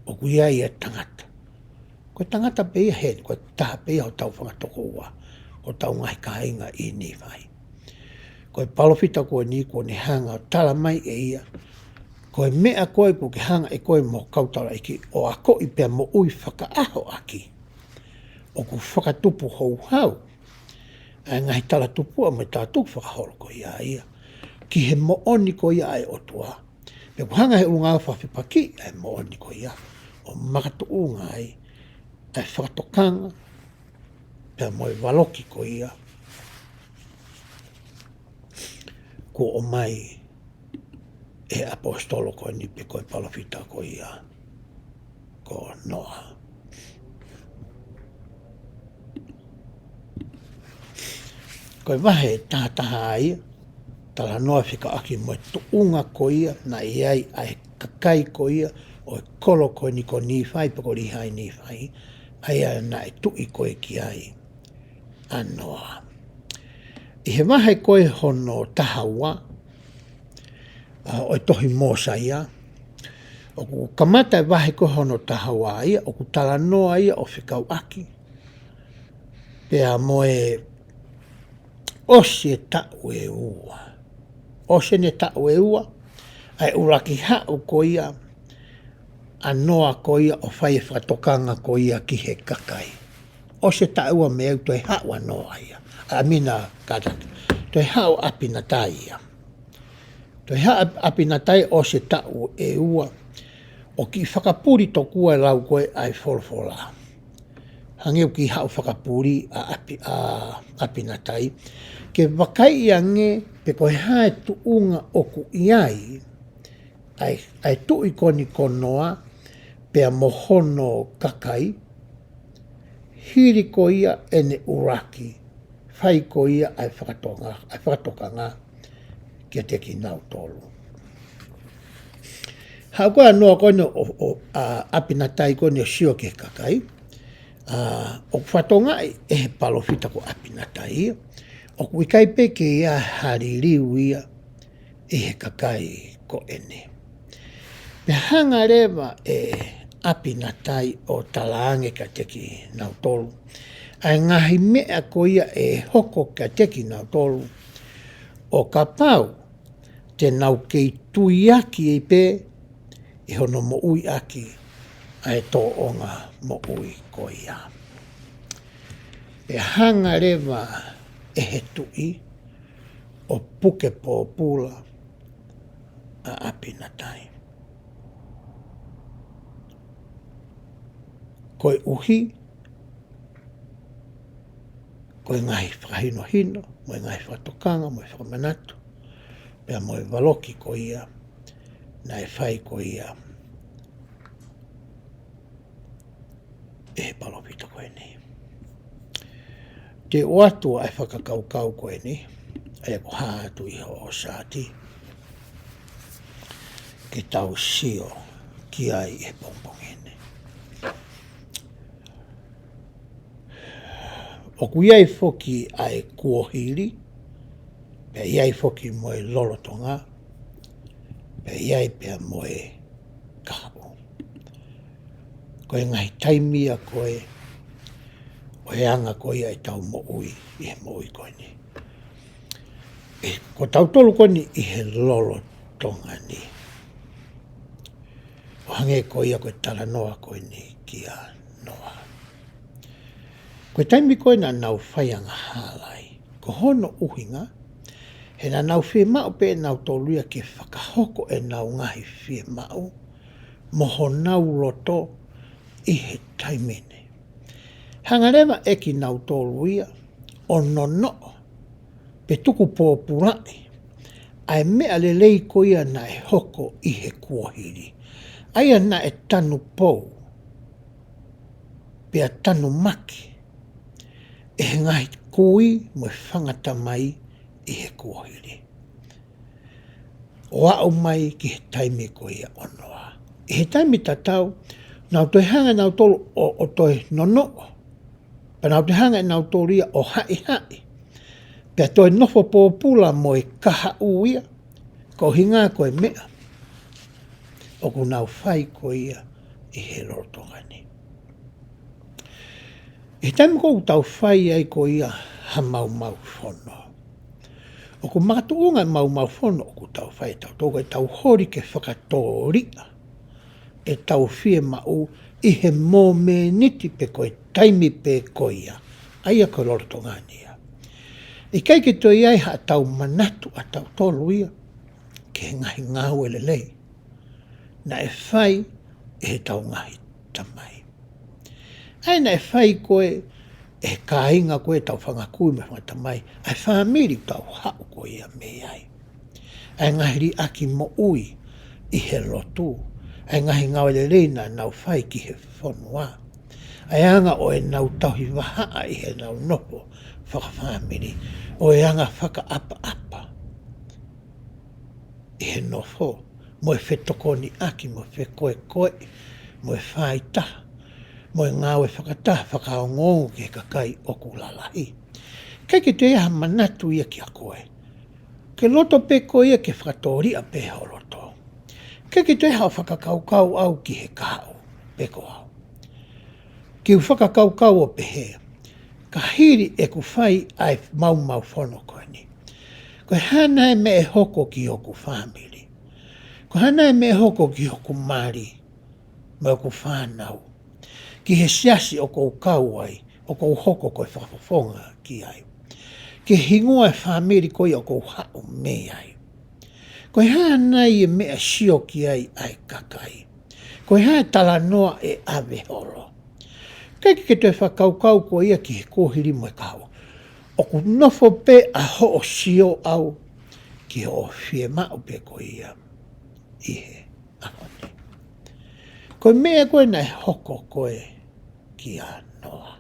ʻOku ʻi ai e tangata. Ko e tangata pē ia heni, ko e taha pē ia hotau fanga tokoua, hotau ngaahi kāinga ʻi Nīfai. Ko e palōfita ko eni kuo ne hanga ʻo tala mai ʻe ia, ko e meʻa ko ē kuo ke hanga ʻe koe mo ho kau taulaʻeiki ʻo akoʻi pea moʻui fakaʻaho ʻaki, ʻoku fakatupu houhau ʻa e ngaahi talatupuʻa mo e talatukufakaholo ko ia ia ki he moʻoni ko ia ʻa e ʻOtua. Pea ʻoku hanga ʻe he ʻulungaanga ʻo fakafepakiʻi ʻa e moʻoni ko ia ʻo makatuʻunga ai ʻa e fakatokanga pea mo e valoki ko ia kuo ʻomai ʻe he ʻaposetolo ko eni pe ko e palōfita ko ia ko Noa. Ko e vahe tahataha ia, talanoa fekauʻaki mo e tuʻunga ko ia naʻe ʻi ai ʻa e kakai ko ia ʻo e kolo ko eni ko Nīfai pe ko Līhai Nīfai, ʻa ia naʻe tuʻi ko ē ki ai ʻa Noa. ʻI he vahe ko ē hono taha ua, ʻa, ʻo e tohi Mōsaia, ʻoku kamata e vahe ko ē hono taha ua ia, ʻoku talanoa ia ʻo fekauʻaki pea mo e ʻosi e taʻu ʻe ua. ʻOsi ʻene taʻu ʻe ua, ʻa e ʻuluaki haʻu ko ia ʻa Noa ko ia ʻo fai e fakatokanga ko ia ki he kakai. ʻOsi e taʻu ʻe ua mei ai toe haʻu ʻa Noa ia. ʻA, mina kātaki. Toe haʻu ʻa ʻApinatai ia. Toe haʻu ʻa ʻApinatai ʻosi e taʻu ʻe ua. ʻO kiʻi fakapuli tokua e lau ko ē ʻa e folofola. Hangē ʻoku kiʻi haʻu fakapuli ʻa ʻApi-, ʻa ʻApinatai. Ke vakaiʻi ange pe ko e hā e tuʻunga ʻoku ʻi ai ʻa e, ʻa e tuʻi ko eni ko Noa, pea mo hono kakai, hili ko ia ʻene ʻuluaki fai ko ia ʻa e fakatonga-, ʻa e fakatokanga kiate kinautolu. Haʻu ko ē ʻa Noa ko eni ʻo, ʻo, ʻa ʻApinatai ko eni ʻo sio ki he kakai, ʻa, ʻoku fakatokangaʻi ʻe he palōfita ko ʻApinatai ia, ʻoku ʻikai pē ke ʻi ai ha liliu ia ʻi he kakai ko eni. Pea hanga leva ʻe ʻApinatai ʻo talaange kiate kinautolu ʻa e ngaahi meʻa ko ia ʻe hoko kiate kinautolu, ʻo kapau te nau kei tuiaki ai pē ʻi hono moʻuiʻaki ʻa e tōʻonga moʻui ko ia. Pea hanga leva ʻe he tuʻi ʻo puke pōpula ʻa ʻApinatai. Koeʻuhi ko e ngaahi fakahinohino, mo e ngaahi fakatokanga, mo e fakamanatu, pea mo e valoki ko ia naʻe fai ko ia ʻe he palōfita ko eni. Te u ʻoatu ʻa e fakakaukau ko eni, ʻa ia ko ē ʻoku hā atu ʻi hoʻo saati, ke tau sio ki ai he pongipongi ni. ʻOku ʻi ai foki ʻa e kuohili, pea ʻi ai foki mo e lolotonga, pea ʻi ai pea mo e kahaʻu. Ko e ngaahi taimi ia ko ē ʻo e anga ko ia ʻetau moʻui ʻi he moʻui ko eni. ʻE, ko tautolu ko eni ʻi he lolotonga ni. ʻO hangē ko ia ko e talanoa ko eni kia Noa. Ko e taimi ko ē naʻa nau fai angahala ai, ko hono ʻuhinga, he naʻa nau fiemaʻu pē ʻe nautolu ia ke fakahoko ʻenau ngaahi fiemaʻu mo honau loto ʻi he taimi ni. Hanga leva ʻe kinautolu ia ʻo nonoʻo pe tuku pōpulaʻi ʻa e meʻa lelei ko ia naʻe hoko ʻi he kuohili, ʻa ia naʻe tanu pou pea tanumaki ʻe he ngaahi kui mo e fanga tamai ʻi he kuohili, ʻo aʻu mai ki he taimi ko ia ʻo Noa. ʻI he taimi tatau, nau toe hanga ʻe nautolu ʻo, ʻo toe nonoʻo, pea nau toe hanga ʻe nautolu ia ʻo haʻihaʻi, pea toe nofo pōpula mo e kahaʻu ia, ko e ʻuhinga ko e meʻa ʻoku nau fai ko ia ʻi he lolotonga ni. ʻI he taimi ko ē ʻoku tau fai ai ko ia ha maumau fono, ʻoku makatuʻunga e maumau fono ʻoku tau fai ʻe tautolu ko ʻetau holi ke fakatōliʻa ʻetau fiemaʻu ʻi he mōmeniti pe ko e taimi pē ko ia, ʻa ia ko e lolotonga ni ia. ʻIkai ke toe ʻi ai haʻatau manatu ʻa tautolu ia ki he ngaahi ngāue lelei naʻe fai ʻe heʻetau ngaahi tamai. ʻA ia naʻe fai ko ē ʻe he kāinga ko ē ʻetau fanga kui mo e fanga tamai, ʻa e fāmili ʻoku tau haʻu ko ia mei ai. ʻA e ngaahi liʻaki moʻui ʻi he lotu, ʻa e ngaahi ngāue lelei naʻa nau fai ki he fonua, ʻa e anga ʻo ʻenau tauhi vahaʻa ʻi heʻenau nofo fakafāmili, ʻo e anga fakaʻapaʻapa ʻi he nofo, mo e fetokoniʻaki, mo e fekoekoeʻi, mo e faaitaha, mo e ngāue fakataha fakaongoongo ki he kakai ʻoku lalahi. ʻIkai ke toe ʻi ai ha manatu ia kiate koe. Ke loto pē koe ia ke fakatōliʻa pē ho loto. ʻIkai ke toe ʻi ai haʻo fakakaukau ʻau ki he kahaʻu pē ko au. Ke u fakakaukau ʻo pehē, ka hili ʻeku fai ʻa e maumau fono ko eni, ko e hā nai e meʻa ʻe hoko ki hoku fāmili? Ko e hā nai e meʻa ʻe hoko ki hoku mali mo ʻeku fānau, ki he siasi ʻoku ou kau ai, ʻoku ou hoko ko e fakafofonga ki ai, ki he hingoa e fāmili ko ia ʻoku ou haʻu mei ai? Ko e hā nai e meʻa ʻe sio ki ai ʻa e kakai? Ko e hā e talanoa ʻe ʻave holo? ʻIkai ke toe fakakaukau koe ia ki he kuohili mo e kahaʻu. ʻOku nofo pē ʻa hoʻo sio ʻau ki hoʻo fiemaʻu pē ko ia ʻi he ʻaho ni. Ko e meʻa ko ē naʻe hoko ko ē kia Noa.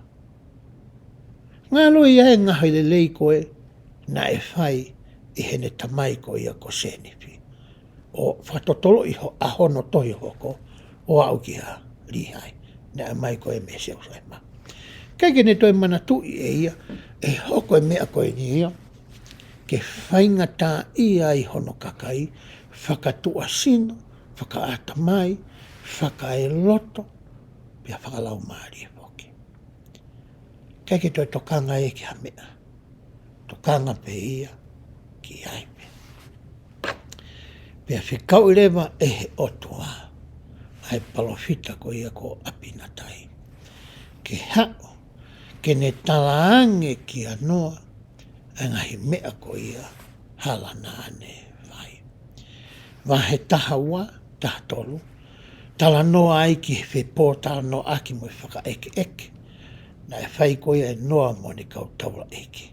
Ngalo ia e ngaahi lelei ko ē naʻe fai ʻe heʻene tamai ko ia ko Sēnifi, ʻo fakatotoloʻi ho-, ʻa hono tohi hohoko, ʻo aʻu kia Līhai, naʻe ʻomai ko ē mei Selusalema. ʻIkai ke ne toe manatuʻi ʻe ia ʻe hoko e meʻa ko eni ia ke faingataʻaʻia ai hono kakai, fakatuʻasino, fakaʻatamai, fakaeloto, pea fakalaumālie foki. ʻIkai ke toe tokanga ia ki ha meʻa. Tokanga pē ia ki ai pē. Pea fekauʻi leva ʻe he ʻOtua ʻa e palōfita ko ia ko ʻApinatai, ke haʻu ke ne talaange kia Noa ʻa e ngaahi meʻa ko ia hala naʻa ne fai. Vahe taha ua, taha tolu, talanoa ai ki he fepōtalanoaʻaki mo e fakaʻekeʻeke naʻe fai ko ia ʻe Noa mo ʻene kau taulaʻeiki.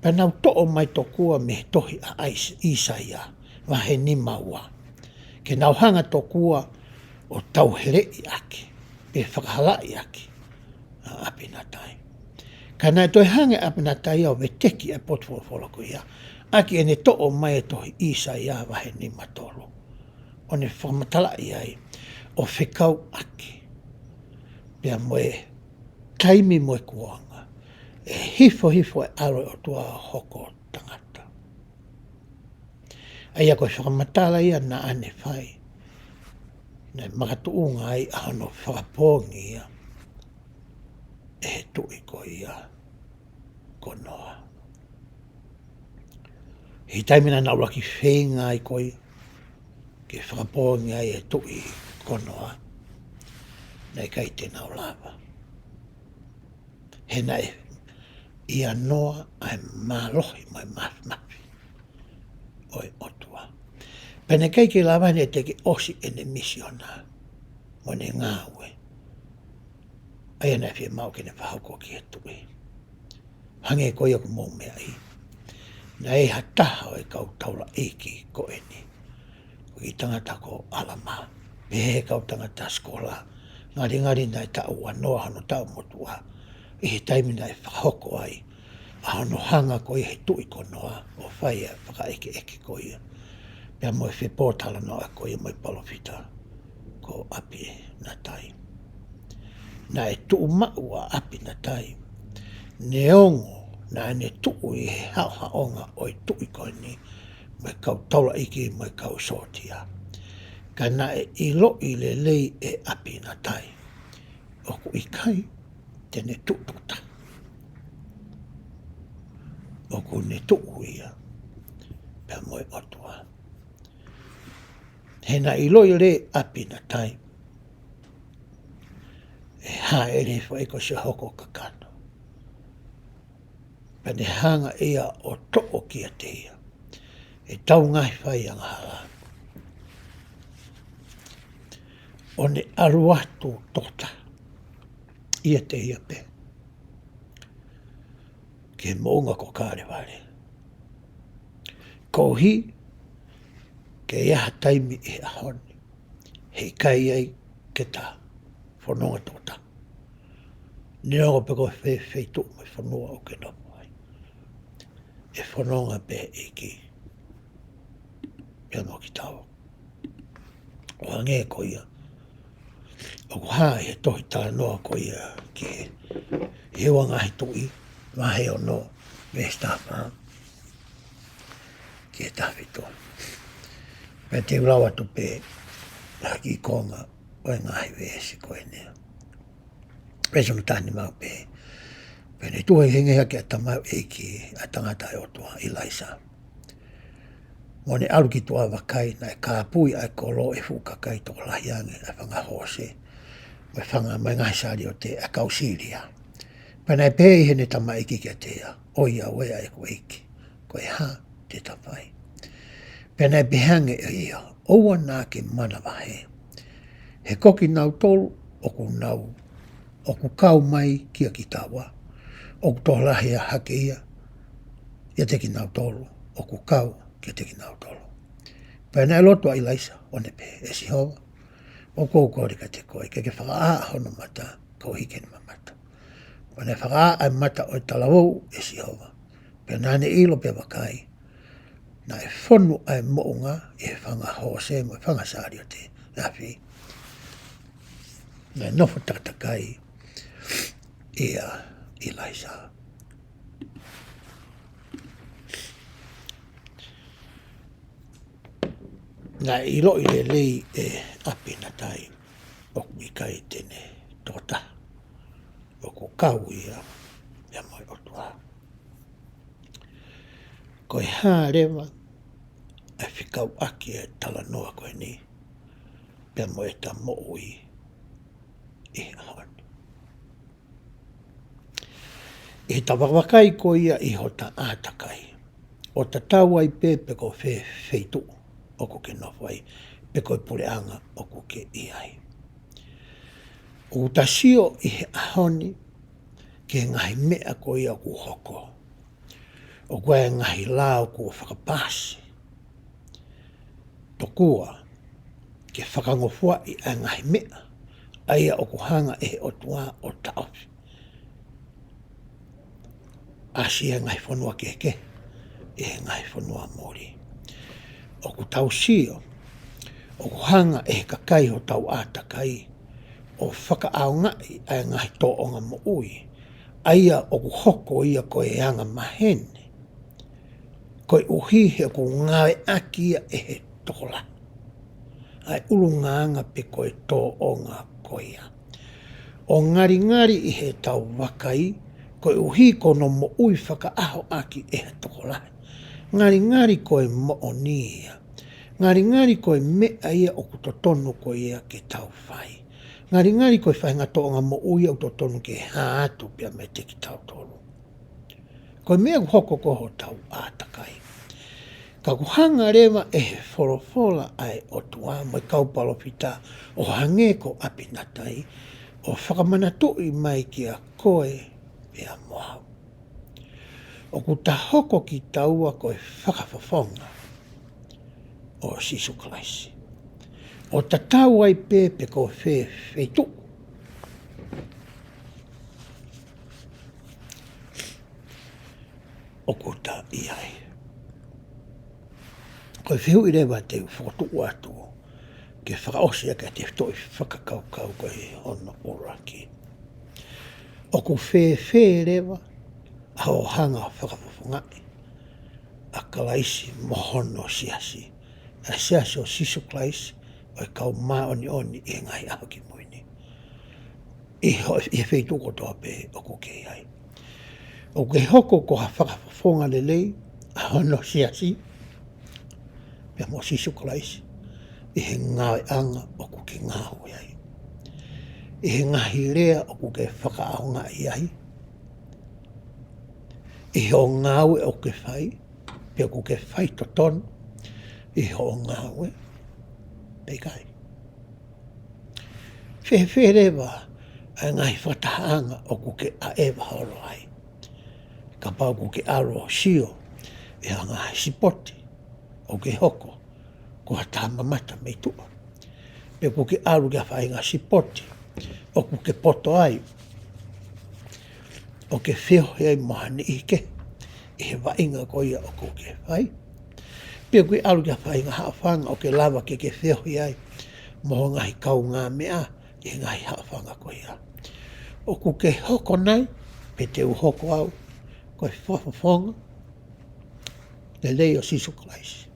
Pea nau toʻo mai tokua mei he tohi ʻa ʻAis-, ʻĪsaia, vahe nima ua, ke nau hanga tokua ʻo tauheleʻi ʻaki, pe fakahalaʻi ʻaki ʻa ʻApinatai. Ka naʻe toe hanga ʻe ʻApinatai ʻo veteki ʻa e potu folofola ko ia ʻaki ʻene toʻo mai e tohi ʻĪsaia vahe nima tolu, ʻo ne fakamatalaʻi ai ʻo fekauʻaki pea mo e taimi mo e kuonga ʻe hifohifo e ʻAlo ʻo e ʻOtua ʻo hoko tangata. ʻA ia ko e fakamatala ia naʻa ne fai, naʻe makatuʻunga ai ʻa hono fakapoongi ia ʻe he tuʻi ko ia ko Noa. ʻI he taimi naʻa nau laki feinga ai ko ia ke fakapoongi ai e tuʻi ko Noa, naʻe ʻikai te nau lava. He naʻe ʻia Noa ʻa e mālohi mo e mafimafi ʻo e ʻOtua. Pea naʻe ʻikai ke lava, naʻe teʻeki ʻosi ʻene misiona mo ʻene ngāue. ʻA ia naʻe fiemaʻu ke ne fakahoko ki he tuʻi. Hangē ko ia ʻoku mou meaʻi, naʻe ʻi ai ha taha ʻo e kau taulaʻeiki ko eni, ko e kiʻi tangata ko ʻAlamā, pehē ʻe he kau tangata sikola, ngalingali naʻe taʻu ua noa hono taʻu motuʻa ʻi he taimi naʻe fakahoko ai ʻa hono hanga ko ia ʻe he tuʻi ko Noa ʻo fai ʻa e fakaʻekeʻeke ko ia, pea mo e fepōtalanoaʻaki ko ia mo e palōfita ko ʻApinatai. Naʻe tuʻu maʻu ʻa ʻApinatai, neongo naʻa ne tuʻu ʻi he haʻohaʻonga ʻo e tuʻi ko eni mo e kau taulaʻeiki mo e kau sōtia. Ka naʻe ʻiloʻi lelei ʻe ʻApinatai ʻoku ʻikai te ne tuʻu tokotā. ʻOku ne tuʻu ia pea mo e ʻOtua. He naʻe ʻiloʻi lelei ʻe ʻApinatai ʻe hāʻele hifo ai ko siʻa hoko kakano. Pea ne hanga ia ʻo toʻo kiate ia ʻetau ngaahi fai angahala, ʻo ne ʻalu atu tokotā ʻiate ia pē ki he moʻunga ko Kalevale. Koeʻuhi ke ʻi ai ha taimi ʻi he ʻaho ni he ʻikai ai ke ta fononga tokotā. Neongo pe ko fē feituʻu mo e fonua ʻoku ke nofo ai, ʻe fononga pē ʻEiki pea mo kitaua. ʻO hangē ko ia ʻoku hā ʻi he tohi talanoa ko ia ki he, he ua ngaahi tuʻi, vahe ono, veesi taha fā ki he taha fitu. Pea te u lau atu pē ha kiʻi konga ʻo e ngaahi veesi ko eni. Veesi ono taha nima pē. Pea ne tuʻu hengihengi hake ʻa e tamaioʻeiki ʻa e tangata ʻa e ʻOtua, ʻIlaisa. Mo ne ʻalu ki tuʻa ʻo vakai, naʻe kāpui ʻa e kolo ʻe he fuʻu kakai tokolahi ange, ʻa e fanga hōse, mo e fanga, mo e ngaahi saliote ʻa e kau Sīlia. Pea naʻe pehē ʻe heʻene tamaioʻeiki kiate ia, ʻOiauē ʻa ʻeku ʻeiki, ko e hā te ta fai? Pea naʻe pehē ange ʻe ia, ʻOua naʻa ke manavahē, he ko kinautolu ʻoku nau, ʻoku kau mai kia kitaua, ʻoku tokolahi hake ia ʻiate kinautolu ʻoku kau kiate kinautolu. Pea naʻe lotu ʻa ʻIlaisa, ʻo ne pehē, ʻE Sihova, ʻoku ou kole kiate koe, ke ke fakaʻā ʻa hono mata, koeʻuhi ke ne mamata. Pea naʻe fakaʻā ʻa e mata ʻo e talavou ʻe Sihova. Pea naʻa ne ʻilo pea vakai, naʻe fonu ʻa e moʻunga ʻi he fanga hōse mo e fanga saliote afi. Naʻe nofo takatakai ʻia ʻIlaisa. Naʻe ʻiloʻi lelei ʻe ʻApinatai ʻoku ʻikai te ne tokotaha, ʻoku kau ia pea mo e ʻOtua. Ko e hā leva ʻa e fekauʻaki ʻa e talanoa ko eni pea mo ʻeta moʻui ʻi he ʻaho ni? ʻI heʻeta vakavakai ko ia ʻi hota ʻātakai, ʻo tatau ai pē pe ko fē feituʻu ʻoku ke nofo ai, pe ko e puleʻanga ʻoku ke ʻi ai, ʻoku ta sio ʻi he ʻaho ni ki he ngaahi meʻa ko ia ʻoku hoko. ʻOku ʻi ai e ngaahi lao kuo fakapaasi, tokua ke fakangofuaʻi ʻa e ngaahi meʻa ʻa ia ʻoku hanga ʻe he ʻOtua ʻo taʻofi, ʻasi ʻa e ngaahi fonua kehekehe ʻi he ngaahi fonua muli. ʻOku tau sio ʻoku hanga ʻe he kakai hotau ʻātakai ʻo fakaʻaongaʻi ʻa e ngaahi tōʻonga moʻui ʻa ia ʻoku hoko ia ko e angamaheni, koeʻuhi he ʻoku ngāueʻaki ia ʻe he tokolahi ʻa e ʻulungaanga pe ko e tōʻonga ko ia. ʻO ngalingali ʻi heʻetau vakai, koeʻuhi ko hono moʻui fakaʻaho ʻaki ʻe he tokolahi, ngalingali ko e moʻoni ia, ngalingali ko e meʻa ia ʻoku totonu ko ia ke tau fai, ngalingali ko e faʻahinga tōʻonga moʻui ia ʻoku totonu ke hā atu pea meiate kitautolu. Ko e meʻa ʻoku hoko ko hotau ʻātakai. Ka ʻoku hanga leva ʻe he folofola ʻa e ʻOtua mo e kau palōfita ʻo hangē ko ʻApinatai ʻo fakamanatuʻi mai kia koe pea mo au, ʻoku ta hoko kitaua ko e fakafofonga ʻo Sīsū Kalaisi, ʻo tatau ai pē pe ko fē feituʻu ʻoku ta ʻi ai. Ko e fehuʻi leva te u fokotuʻu atu ke fakaʻosi ʻaki ʻete toʻi fakakaukau ko hono ʻuluaki, ʻoku fēfē leva ʻa hoʻo hanga ʻo fakafofongaʻi ʻa Kalaisi mo hono siasi, ʻa e Siasi ʻo Sīsū Kalaisi ʻo e Kau Māʻoniʻoni ʻi he Ngaahi ʻAho Kimui Ni, ʻi ho-, ʻi he feituʻu kotoa pē ʻoku ke ʻi ai? ʻOku ke hoko ko ha fakafofonga lelei ʻa hono siasi pea mo Sīsū Kalaisi ʻi he ngāueʻanga ʻoku ke ngāue ai, ʻi he ngaahi lea ʻoku ke fakaʻaongaʻi ai, ʻi hoʻo ngāue ʻoku ke fai, pe ʻoku ke fai totonu ʻi hoʻo ngāue pe ʻikai? Fēfē leva ʻa e ngaahi fakatahaʻanga ʻoku ke ʻaʻeva holo ai? Kapau ʻoku ke ʻalu ʻo sio ʻi ha ngaahi sipoti ʻoku ke hoko ko ha taha mamata mei tuʻa, pe ʻoku ke ʻalu ki ha faʻahinga sipoti ʻoku ke poto ai, ʻo ke feohi ai mo ha niʻihi kehe ʻi he vaʻinga ko ia ʻoku ke fai, pe ʻoku ke ʻalu ki ha faʻahinga haʻofanga ʻoku ke lava ke ke feohi ai mo ho ngaahi kaungāmeʻa ʻi he ngaahi haʻofanga ko ia. ʻOku ke hoko nai, pe te u hoko au, ko e fakafofonga lelei ʻo Sīsū Kalaisi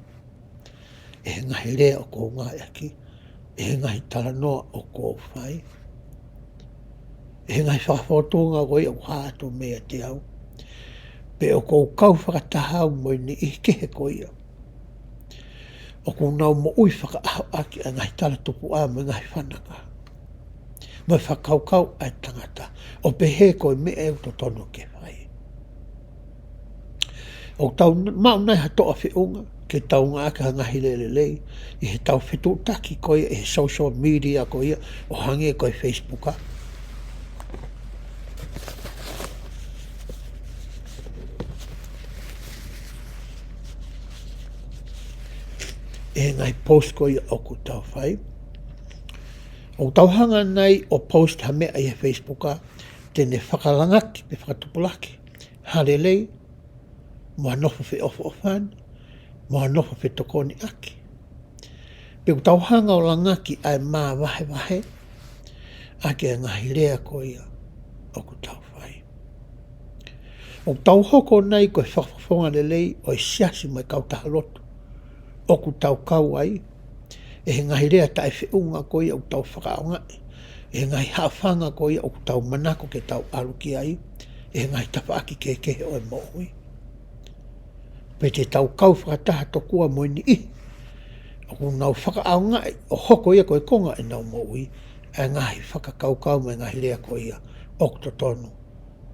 ʻi he ngaahi lea ʻoku ou ngāueʻaki, ʻi he ngaahi talanoa ʻoku ou fai, ʻi he ngaahi fakafōtunga ko ia ʻoku hā atu meiate au, pe ʻoku ou kau fakataha au mo e niʻihi kehe ko ia ʻoku nau moʻui fakaʻaho ʻaki ʻa e ngaahi talatupuʻa mo e ngaahi fanaka mo e fakakaukau ʻa e tangata, ʻo pehē ko e meʻa ʻoku totonu ke fai. ʻOku tau maʻu nai ha toʻa feʻunga ke tau ngāueʻaki ha ngaahi lea lelei ʻi heʻetau fetuʻutaki ko ia ʻi he social media ko ia ʻo hangē ko e Facebook, ʻa e ngaahi post ko ia ʻoku tau fai? ʻOku tau hanga nai ʻo post ha meʻa ʻi he Facebook, ʻa, te ne fakalangaki pe fakatupulaki ha lelei, mo ha nofo feʻofoʻofani, mo ha nofo fetokoniʻaki? Pe ʻoku tau hanga ʻo langaki ʻa e māvahevahe ʻaki ʻa e ngaahi lea ko ia ʻoku tau fai? ʻOku tau hoko nai ko e fakafofonga lelei ʻo e siasi mo e kautaha lotu ʻoku tau kau ai, ʻi he ngaahi lea taʻefeʻunga ko ia ʻoku tau fakaʻaongaʻi, ʻi he ngaahi haʻofanga ko ia ʻoku tau manako ke tau ʻalu ki ai, ʻi he ngaahi tafaʻaki kehekehe ʻo e moʻui? Pe te tau kau fakataha tokua mo e niʻihi ʻoku nau fakaʻaongaʻi ʻo hoko ia ko e konga ʻenau moʻui ʻa e ngaahi fakakaukau mo e ngaahi lea ko ia ʻoku totonu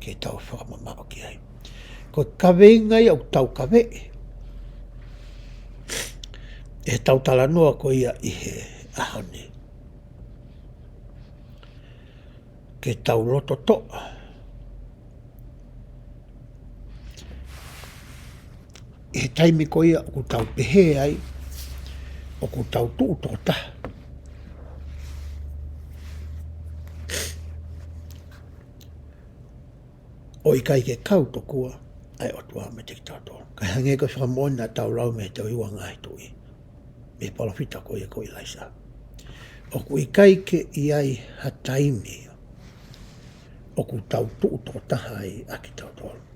ke tau fakamamaʻo ki ai? Ko e kaveinga ia ʻoku tau kaveʻi ʻi heʻetau talanoa ko ia ʻi he ʻaho ni. Ke tau loto toʻa ʻi he taimi ko ia ʻoku tau pehē ai ʻoku tau tuʻu tokotaha, ʻo ʻikai ke kau tokua ʻa e ʻOtua meiate kitautolu. Kae hangē ko e fakamoʻoni naʻa tau lau mei he Tohi Ua Ngaahi Tuʻi, mei he palōfita ko ia ko ʻIlaisiā, ʻoku ʻikai ke ʻi ai ha taimi ʻoku tau tuʻu tokotaha ai ʻa kitautolu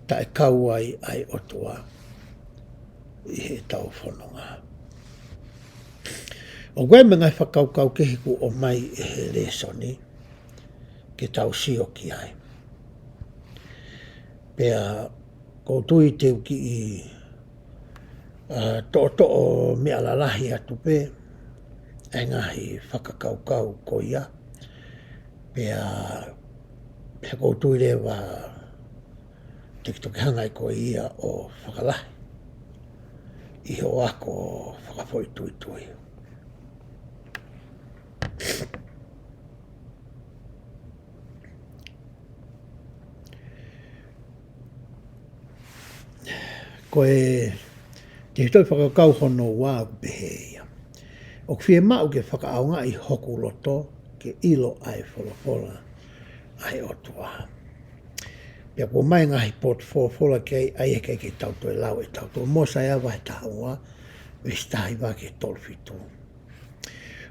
taʻe kau ai ʻa e ʻOtua ʻi heʻetau fononga. ʻOku ʻi ai mo e ngaahi fakakaukau kehe kuo ʻomai ʻe he lēsoni ke tau sio ki ai. Pea ʻoku ou tui te u kiʻi, ʻa, toʻotoʻo meʻa lalahi atu pē ʻa e ngaahi fakakaukau ko ia. Pea, pea ʻoku ou tui leva te ke toki hanga ai ko ia ʻo fakalahi ʻi hoʻo ako fakafoʻituitui. Ko e tefitoʻi fakakaukau hono ua ʻoku pehē ia: ʻOku fiemaʻu ke fakaʻaongaʻi hoku loto ke ʻilo ʻa e folofola ʻa e ʻOtua. Pea kuo ʻomai e ngaahi potu folofola ki ai, ʻa ia ʻe ʻikai ke tau toe lau ʻe tautolu, Mōsaia vahe taha ua, veesi taha hiva ki he tolu fitu.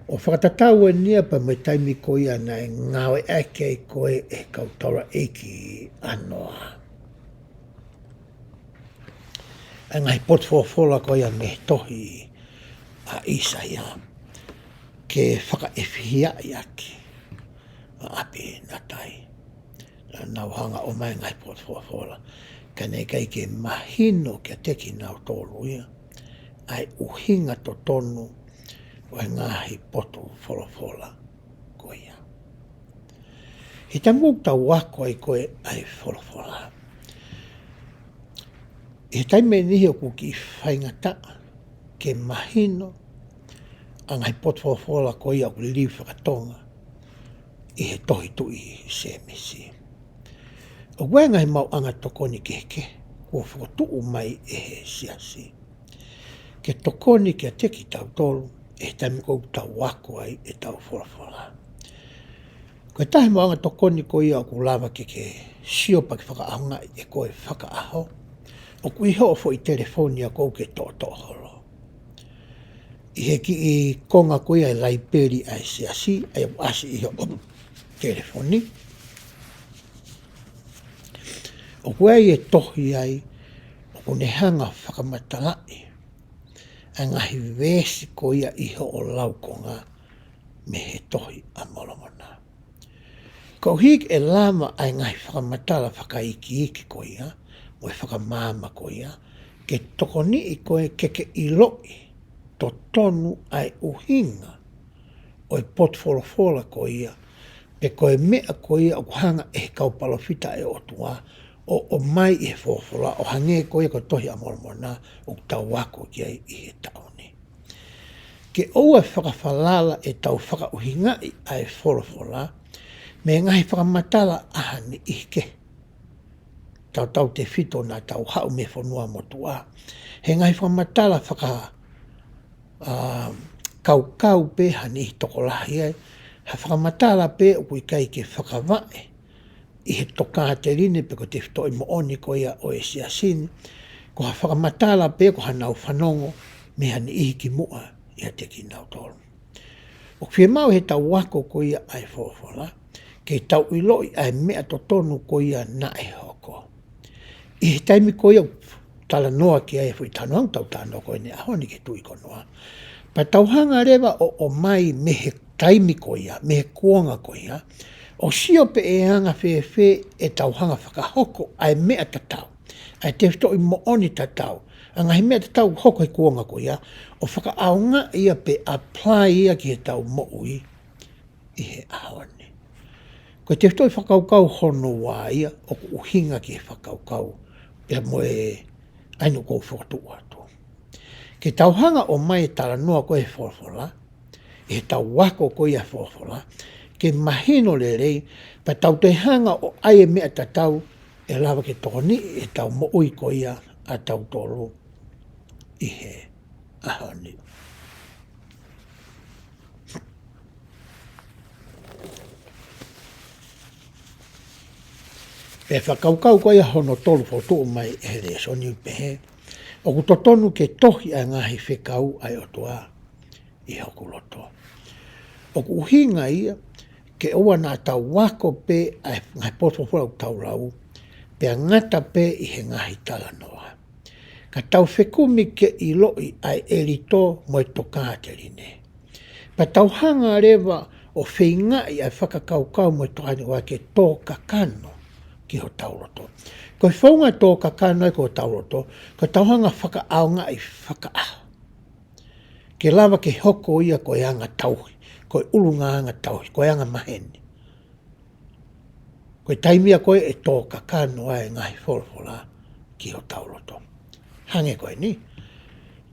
ʻO fakatatau eni ia pea mo e taimi ko ia naʻe ngāueʻaki ai ko ē ʻe he kau taulaʻeiki ʻa Noa ʻa e ngaahi potu folofola ko ia mei he tohi ʻa ʻĪsaia ke fakaʻefihiaʻi ʻaki ʻa ʻApinatai. Naʻa nau hanga ʻo ʻomai e ngaahi potu folofola ka naʻe ʻikai ke mahino kiate kinautolu ia ʻa e ʻuhinga totonu ʻo e ngaahi potu folofola ko ia. He taimi ʻoku tau ako ai ko ē ʻa e folofola, ʻi he taimi ʻe niʻihi ʻoku kiʻi faingataʻa ke mahino ʻa e ngaahi potu folofola ko ia ʻoku liliu fakatonga ʻi he tohi Tuʻi Sēmisi. ʻOku ʻi ai e ngaahi maʻuʻanga tokoni kehekehe kuo fokotuʻu mai ʻe he siasi ke tokoni kiate kitautolu ʻi he taimi ʻoku tau ako ai ʻetau folofola. Ko e taha e maʻuʻanga tokoni ko ia ʻoku lava ke ke sio pea ke fakaʻaongaʻi ʻe koe fakaʻaho, ʻoku ʻi hoʻo foʻi telefoni ʻa koe ke toʻotoʻo holo ʻi he kiʻi konga ko ia ʻo e laipeli ʻa e siasi, ʻa ia ʻoku ʻasi ʻi hoʻo telefoni. ʻOku ʻi ai e tohi ai ʻoku ne hanga fakamatalaʻi ʻa e ngaahi veesi ko ia ʻi hoʻo laukonga mei he Tohi ʻa Molomona. Koeʻuhi ke lava ʻa e ngaahi fakamatala fakaikiiki ko ia mo e fakamaama ko ia ke tokoniʻi koe ke ke ʻiloʻi totonu ʻa e ʻuhinga ʻo e potu folofola ko ia, pe ko e meʻa ko ia ʻoku hanga ʻe he kau palōfita ʻa e ʻOtua ʻo ʻomai ʻi he folofola, ʻo hangē ko ia ko e Tohi ʻa Molomona ʻoku tau ako ki ai ʻi he taʻu ni. Ke ʻoua ʻe fakafalala ʻetau fakaʻuhingaʻi ʻa e folofola mei he ngaahi fakamatala ʻa ha niʻihi kehe, tautautefito naʻa tau haʻu mei he fonua motuʻa, he ngaahi fakamatala faka, ʻa, kaukau pē ha niʻihi tokolahi ai, ha fakamatala pē ʻoku ʻikai ke fakavaʻe ʻi he tokāteline pe ko e tefitoʻi moʻoni ko ia ʻo e siasi ni, ko ha fakamatala pē ko hanau fanongo mei ha niʻihi kimuʻa ʻiate kinautolu. ʻOku fiemaʻu ʻe heʻetau ako ko ia ʻa e folofola ke tau ʻiloʻi ʻa e meʻa totonu ko ia naʻe hoko ʻi he taimi ko ia ʻoku talanoa ki ai e foʻi talanoa ʻoku tau talanoa ko eni he ʻaho ni ki he Tuʻi ko Noa. Pea tau hanga leva ʻo ʻomai mei he taimi ko ia, mei he kuonga ko ia, ʻo sio pe ʻe anga fēfē ʻetau hanga fakahoko ʻa e meʻa tatau, ʻa e tefitoʻi moʻoni tatau, ʻa e ngaahi meʻa tatau ʻoku hoko he kuonga ko ia, ʻo fakaʻaongaʻi ia pe apply ia ki heʻetau moʻui ʻi he ʻaho ni. Ko e tefitoʻi fakakaukau hono ua ia ʻoku ʻuhinga ki he fakakaukau pea mo e ʻaho ni ʻoku ou fokotuʻu atu. Ke tau hanga ʻo ʻomai e talanoa ko ia he folofola, ʻi heʻetau ako ko ia he folofola, ke mahino lelei, pea tau toe hanga ʻo ʻai e meʻa tatau ʻe lava ke tokoniʻi ʻetau moʻui ko ia ʻa tautolu ʻi he ʻaho ni. Pea fakakaukau ko ia hono tolu fokotuʻu mai ʻe he lēsoni ʻoku pehē, ʻoku totonu ke tohi ʻa e ngaahi fekau ʻa e ʻOtua ʻi hoku loto. ʻOku ʻuhinga ia ke ʻoua naʻa tau ako pē ʻa e ngaahi potu folofola ʻoku tau lau, pea ngata pē ʻi he ngaahi talanoa. Ka tau fekumi ke ʻiloʻi ʻa e ʻelito mo e tokāteline. Pea tau hanga leva ʻo feingaʻi ʻa e fakakaukau mo e tokāteline ke tō kakano ki hotau loto. Ko e founga tō kakano ai ki hotau loto, ko ʻetau hanga fakaʻaongaʻi fakaʻaho ke lava ke hoko ia ko e anga tauhi, ko e ʻulungaanga tauhi, ko e anga maheni. Ko e taimi ia ko ē ʻe tō kakano ai e ngaahi folofola ki hotau loto. Hangē ko eni,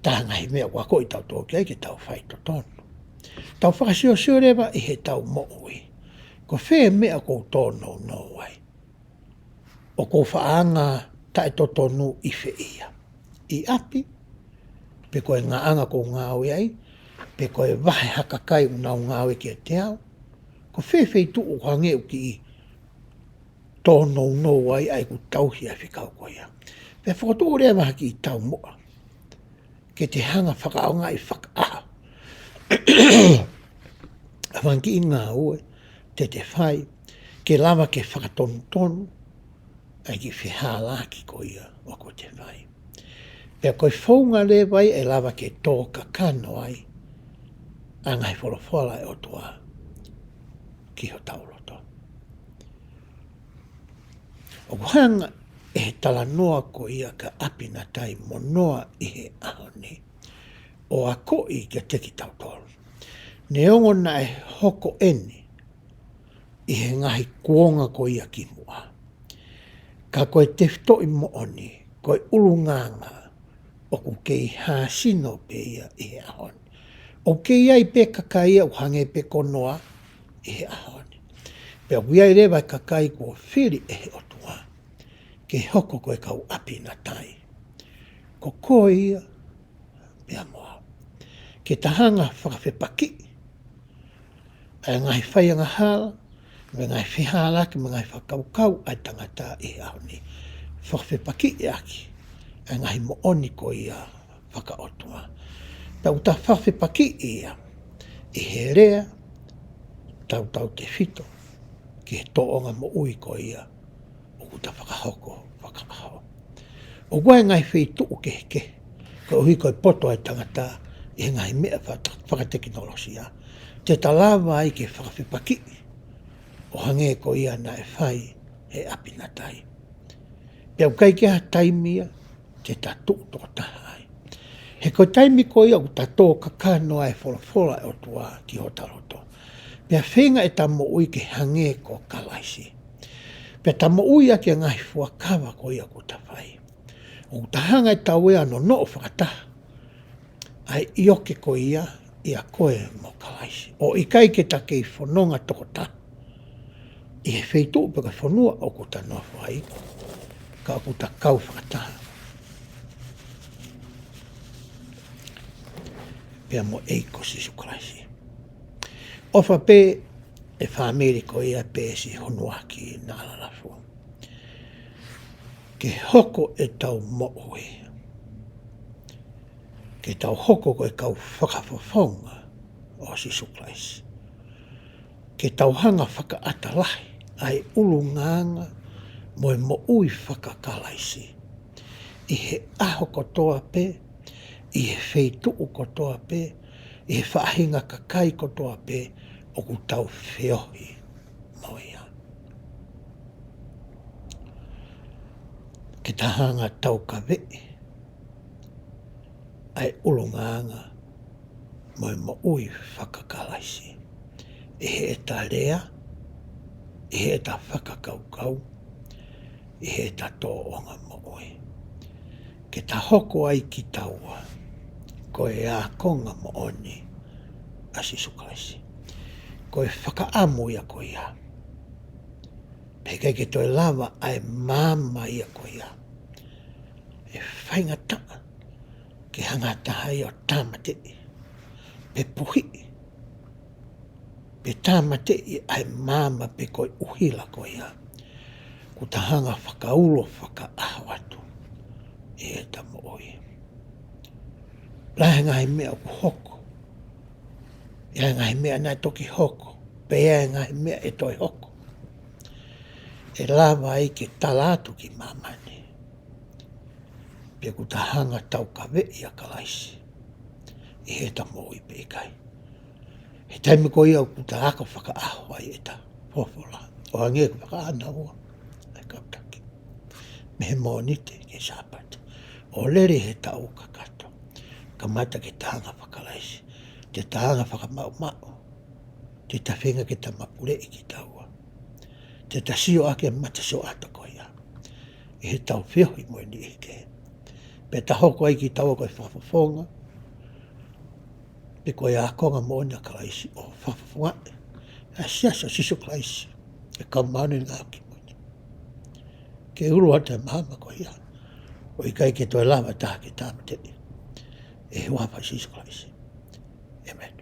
taha e ngaahi meʻa ʻoku akoʻi tautolu ki ai ke tau faitotonu. Tau fakasiosio leva ʻi heʻetau moʻui. Ko fē e meʻa ʻoku ou tōnounou ai? ʻOku ou faʻa anga taʻetotonu ʻi fē ia? ʻI ʻapi, pe ko e ngāʻanga ʻoku ou ngāue ai, pe ko e vahe ha kakai ʻoku nau ngāue kiate au? Ko fē feituʻu ʻoku hangē ʻoku kiʻi tōnounou ai ʻa ʻeku tauhi ʻa e fekau ko ia? Pea fokotuʻu leva ha kiʻi taumuʻa ke te hanga fakaʻaongaʻi fakaʻaho ʻa e fanga kiʻi ngāue te te fai, ke lava ke fakatonutonu ʻa e kiʻi fehālaaki ko ia ʻoku te fai. Pea ko e founga leva ia ʻe lava ke tō kakano ai ʻa e ngaahi folofola ʻa e ʻOtua ki hotau loto. ʻOku hanga ʻe he talanoa ko ia kia ʻApinatai mo Noa ʻi he ʻaho ni ʻo akoʻi kiate kitautolu. Neongo naʻe hoko eni ʻi he ngaahi kuonga ko ia kimuʻa, ka ko e tefitoʻi moʻoni, ko e ʻulungaanga ʻoku kei hāsino pē ia ʻi he ʻaho ni. ʻOku kei ʻi ai pē kakai ia ʻoku hangē pē ko Noa ʻi he ʻaho ni. Pea ʻoku ʻi ai leva e kakai kuo fili ʻe he ʻOtua ke hoko ko e kau ʻApinatai. Ko koe ia pea mo au. Ke ta hanga fakafepakiʻi ʻa e ngaahi faiangahala, mo e ngaahi fehālaaki, mo e ngaahi fakakaukau ʻa e tangata ʻi he ʻaho ni. Fakafepakiʻi ʻaki ʻa e ngaahi moʻoni ko ia fakaʻotua. Pea ʻoku ta fakafepakiʻi ia ʻi he lea tautautefito ki he tōʻonga moʻui ko ia ʻoku ta fakahoko fakaʻaho. ʻOku ʻi ai e ngaahi feituʻu kehekehe, koeʻuhi ko e poto ʻa e tangata ʻi he ngaahi meʻa faka-, fakatekinolosia, te ta lava ai ke fakafepakiʻi ʻo hangē ko ia naʻe fai ʻe ʻApinatai. Pea ʻoku ʻikai ke ʻi ai ha taimi ia te ta tuʻu tokotaha ai. He ko e taimi ko ia ʻoku ta tō kakano ai e folofola ʻa e ʻOtua ki hota loto, pea feinga ʻeta moʻui ke hangē ko Kalaisi, pea ta moʻui ʻaki e ngaahi fuakava ko ia ʻoku ta fai, ʻoku ta hanga ʻe taua ʻo nonoʻo fakataha ʻa e ʻioke ko ia ʻia koe mo Kalaisi, ʻo ʻikai ke ta kei fononga tokotaha ʻi he feituʻu pe ko e fonua ʻoku ta nofo ai, ka ʻoku ta kau fakataha pea mo e ʻEiki ko Sīsū Kalaisi. ʻOfa pē ʻe fāmili ko ia pea siʻi hono ʻaki ʻa e lalafu, ke hoko ʻetau moʻui ke tau hoko ko e kau fakafofonga ʻo Sīsū Kalaisi, ke tau hanga fakaʻatā lahi ʻa e ʻulungaanga mo e moʻui faka-Kalaisi ʻi he ʻaho kotoa pē, ʻi he feituʻu kotoa pē, ʻi he faʻahinga kakai kotoa pē ʻoku tau feohi mo ia. Ke ta hanga ʻo taukaveʻi ʻa e ʻulungaanga mo e moʻui faka-Kalaisi ʻi heʻeta lea, ʻi heʻeta fakakaukau, ʻi heʻeta tōʻonga moʻui, ke ta hoko ai kitaua ko e ākonga moʻoni ʻa Sīsū Kalaisi. Ko e fakaʻamu ia ko ia, pea ʻikai ke toe lava ʻa e maama ia ko ia ʻe faingataʻa ke hanga ʻe ha taha ia ʻo tāmateʻi, pe puhiʻi, pe tāmateʻi ʻa e maama pe ko e ʻuhila ko ia ʻoku ta hanga ʻo fakaulo fakaʻaho atu ʻi heʻeta moʻui. Lahi e ngaahi meʻa ʻoku hoko, ʻi ai e ngaahi meʻa naʻe toki hoko, pea ʻi ai e ngaahi meʻa ʻe toe hoko, ʻe lava ai ke tala atu ki māmani pe ʻoku ta hanga ʻo taukaveʻi ʻa Kalaisi ʻi heʻeta moʻui pe ʻikai. He taimi ko ia ʻoku ta ako fakaʻaho ai ʻeta folofola, ʻo hangē ko e fakaʻānaua ʻa e kau taki mei he Mōnite ki he Sāpate, ʻo lele he taʻu kakato, kamata ke ta hanga faka-Kalaisi, te ta hanga fakamaʻumaʻu, te ta feinga ke ta mapuleʻi kitaua, te ta sio ʻaki e matasioʻata ko ia ʻi heʻetau feohi mo e niʻihi kehe, pea ta hoko ai kitaua ko e fakafofonga pe ko e ākonga moʻoni ʻa Kalaisi, ʻo fakafofongaʻi ʻa e Siasi ʻo Sīsū Kalaisi ʻo e Kau Māʻoniʻoni ʻi he Ngaahi ʻAho Kimui Ni, ke ulu atu e maama ko ia, ʻo ʻikai ke toe lava ha taha ke tāmateʻi, ʻi he huafa ʻo Sīsū Kalaisi, ʻēmeni.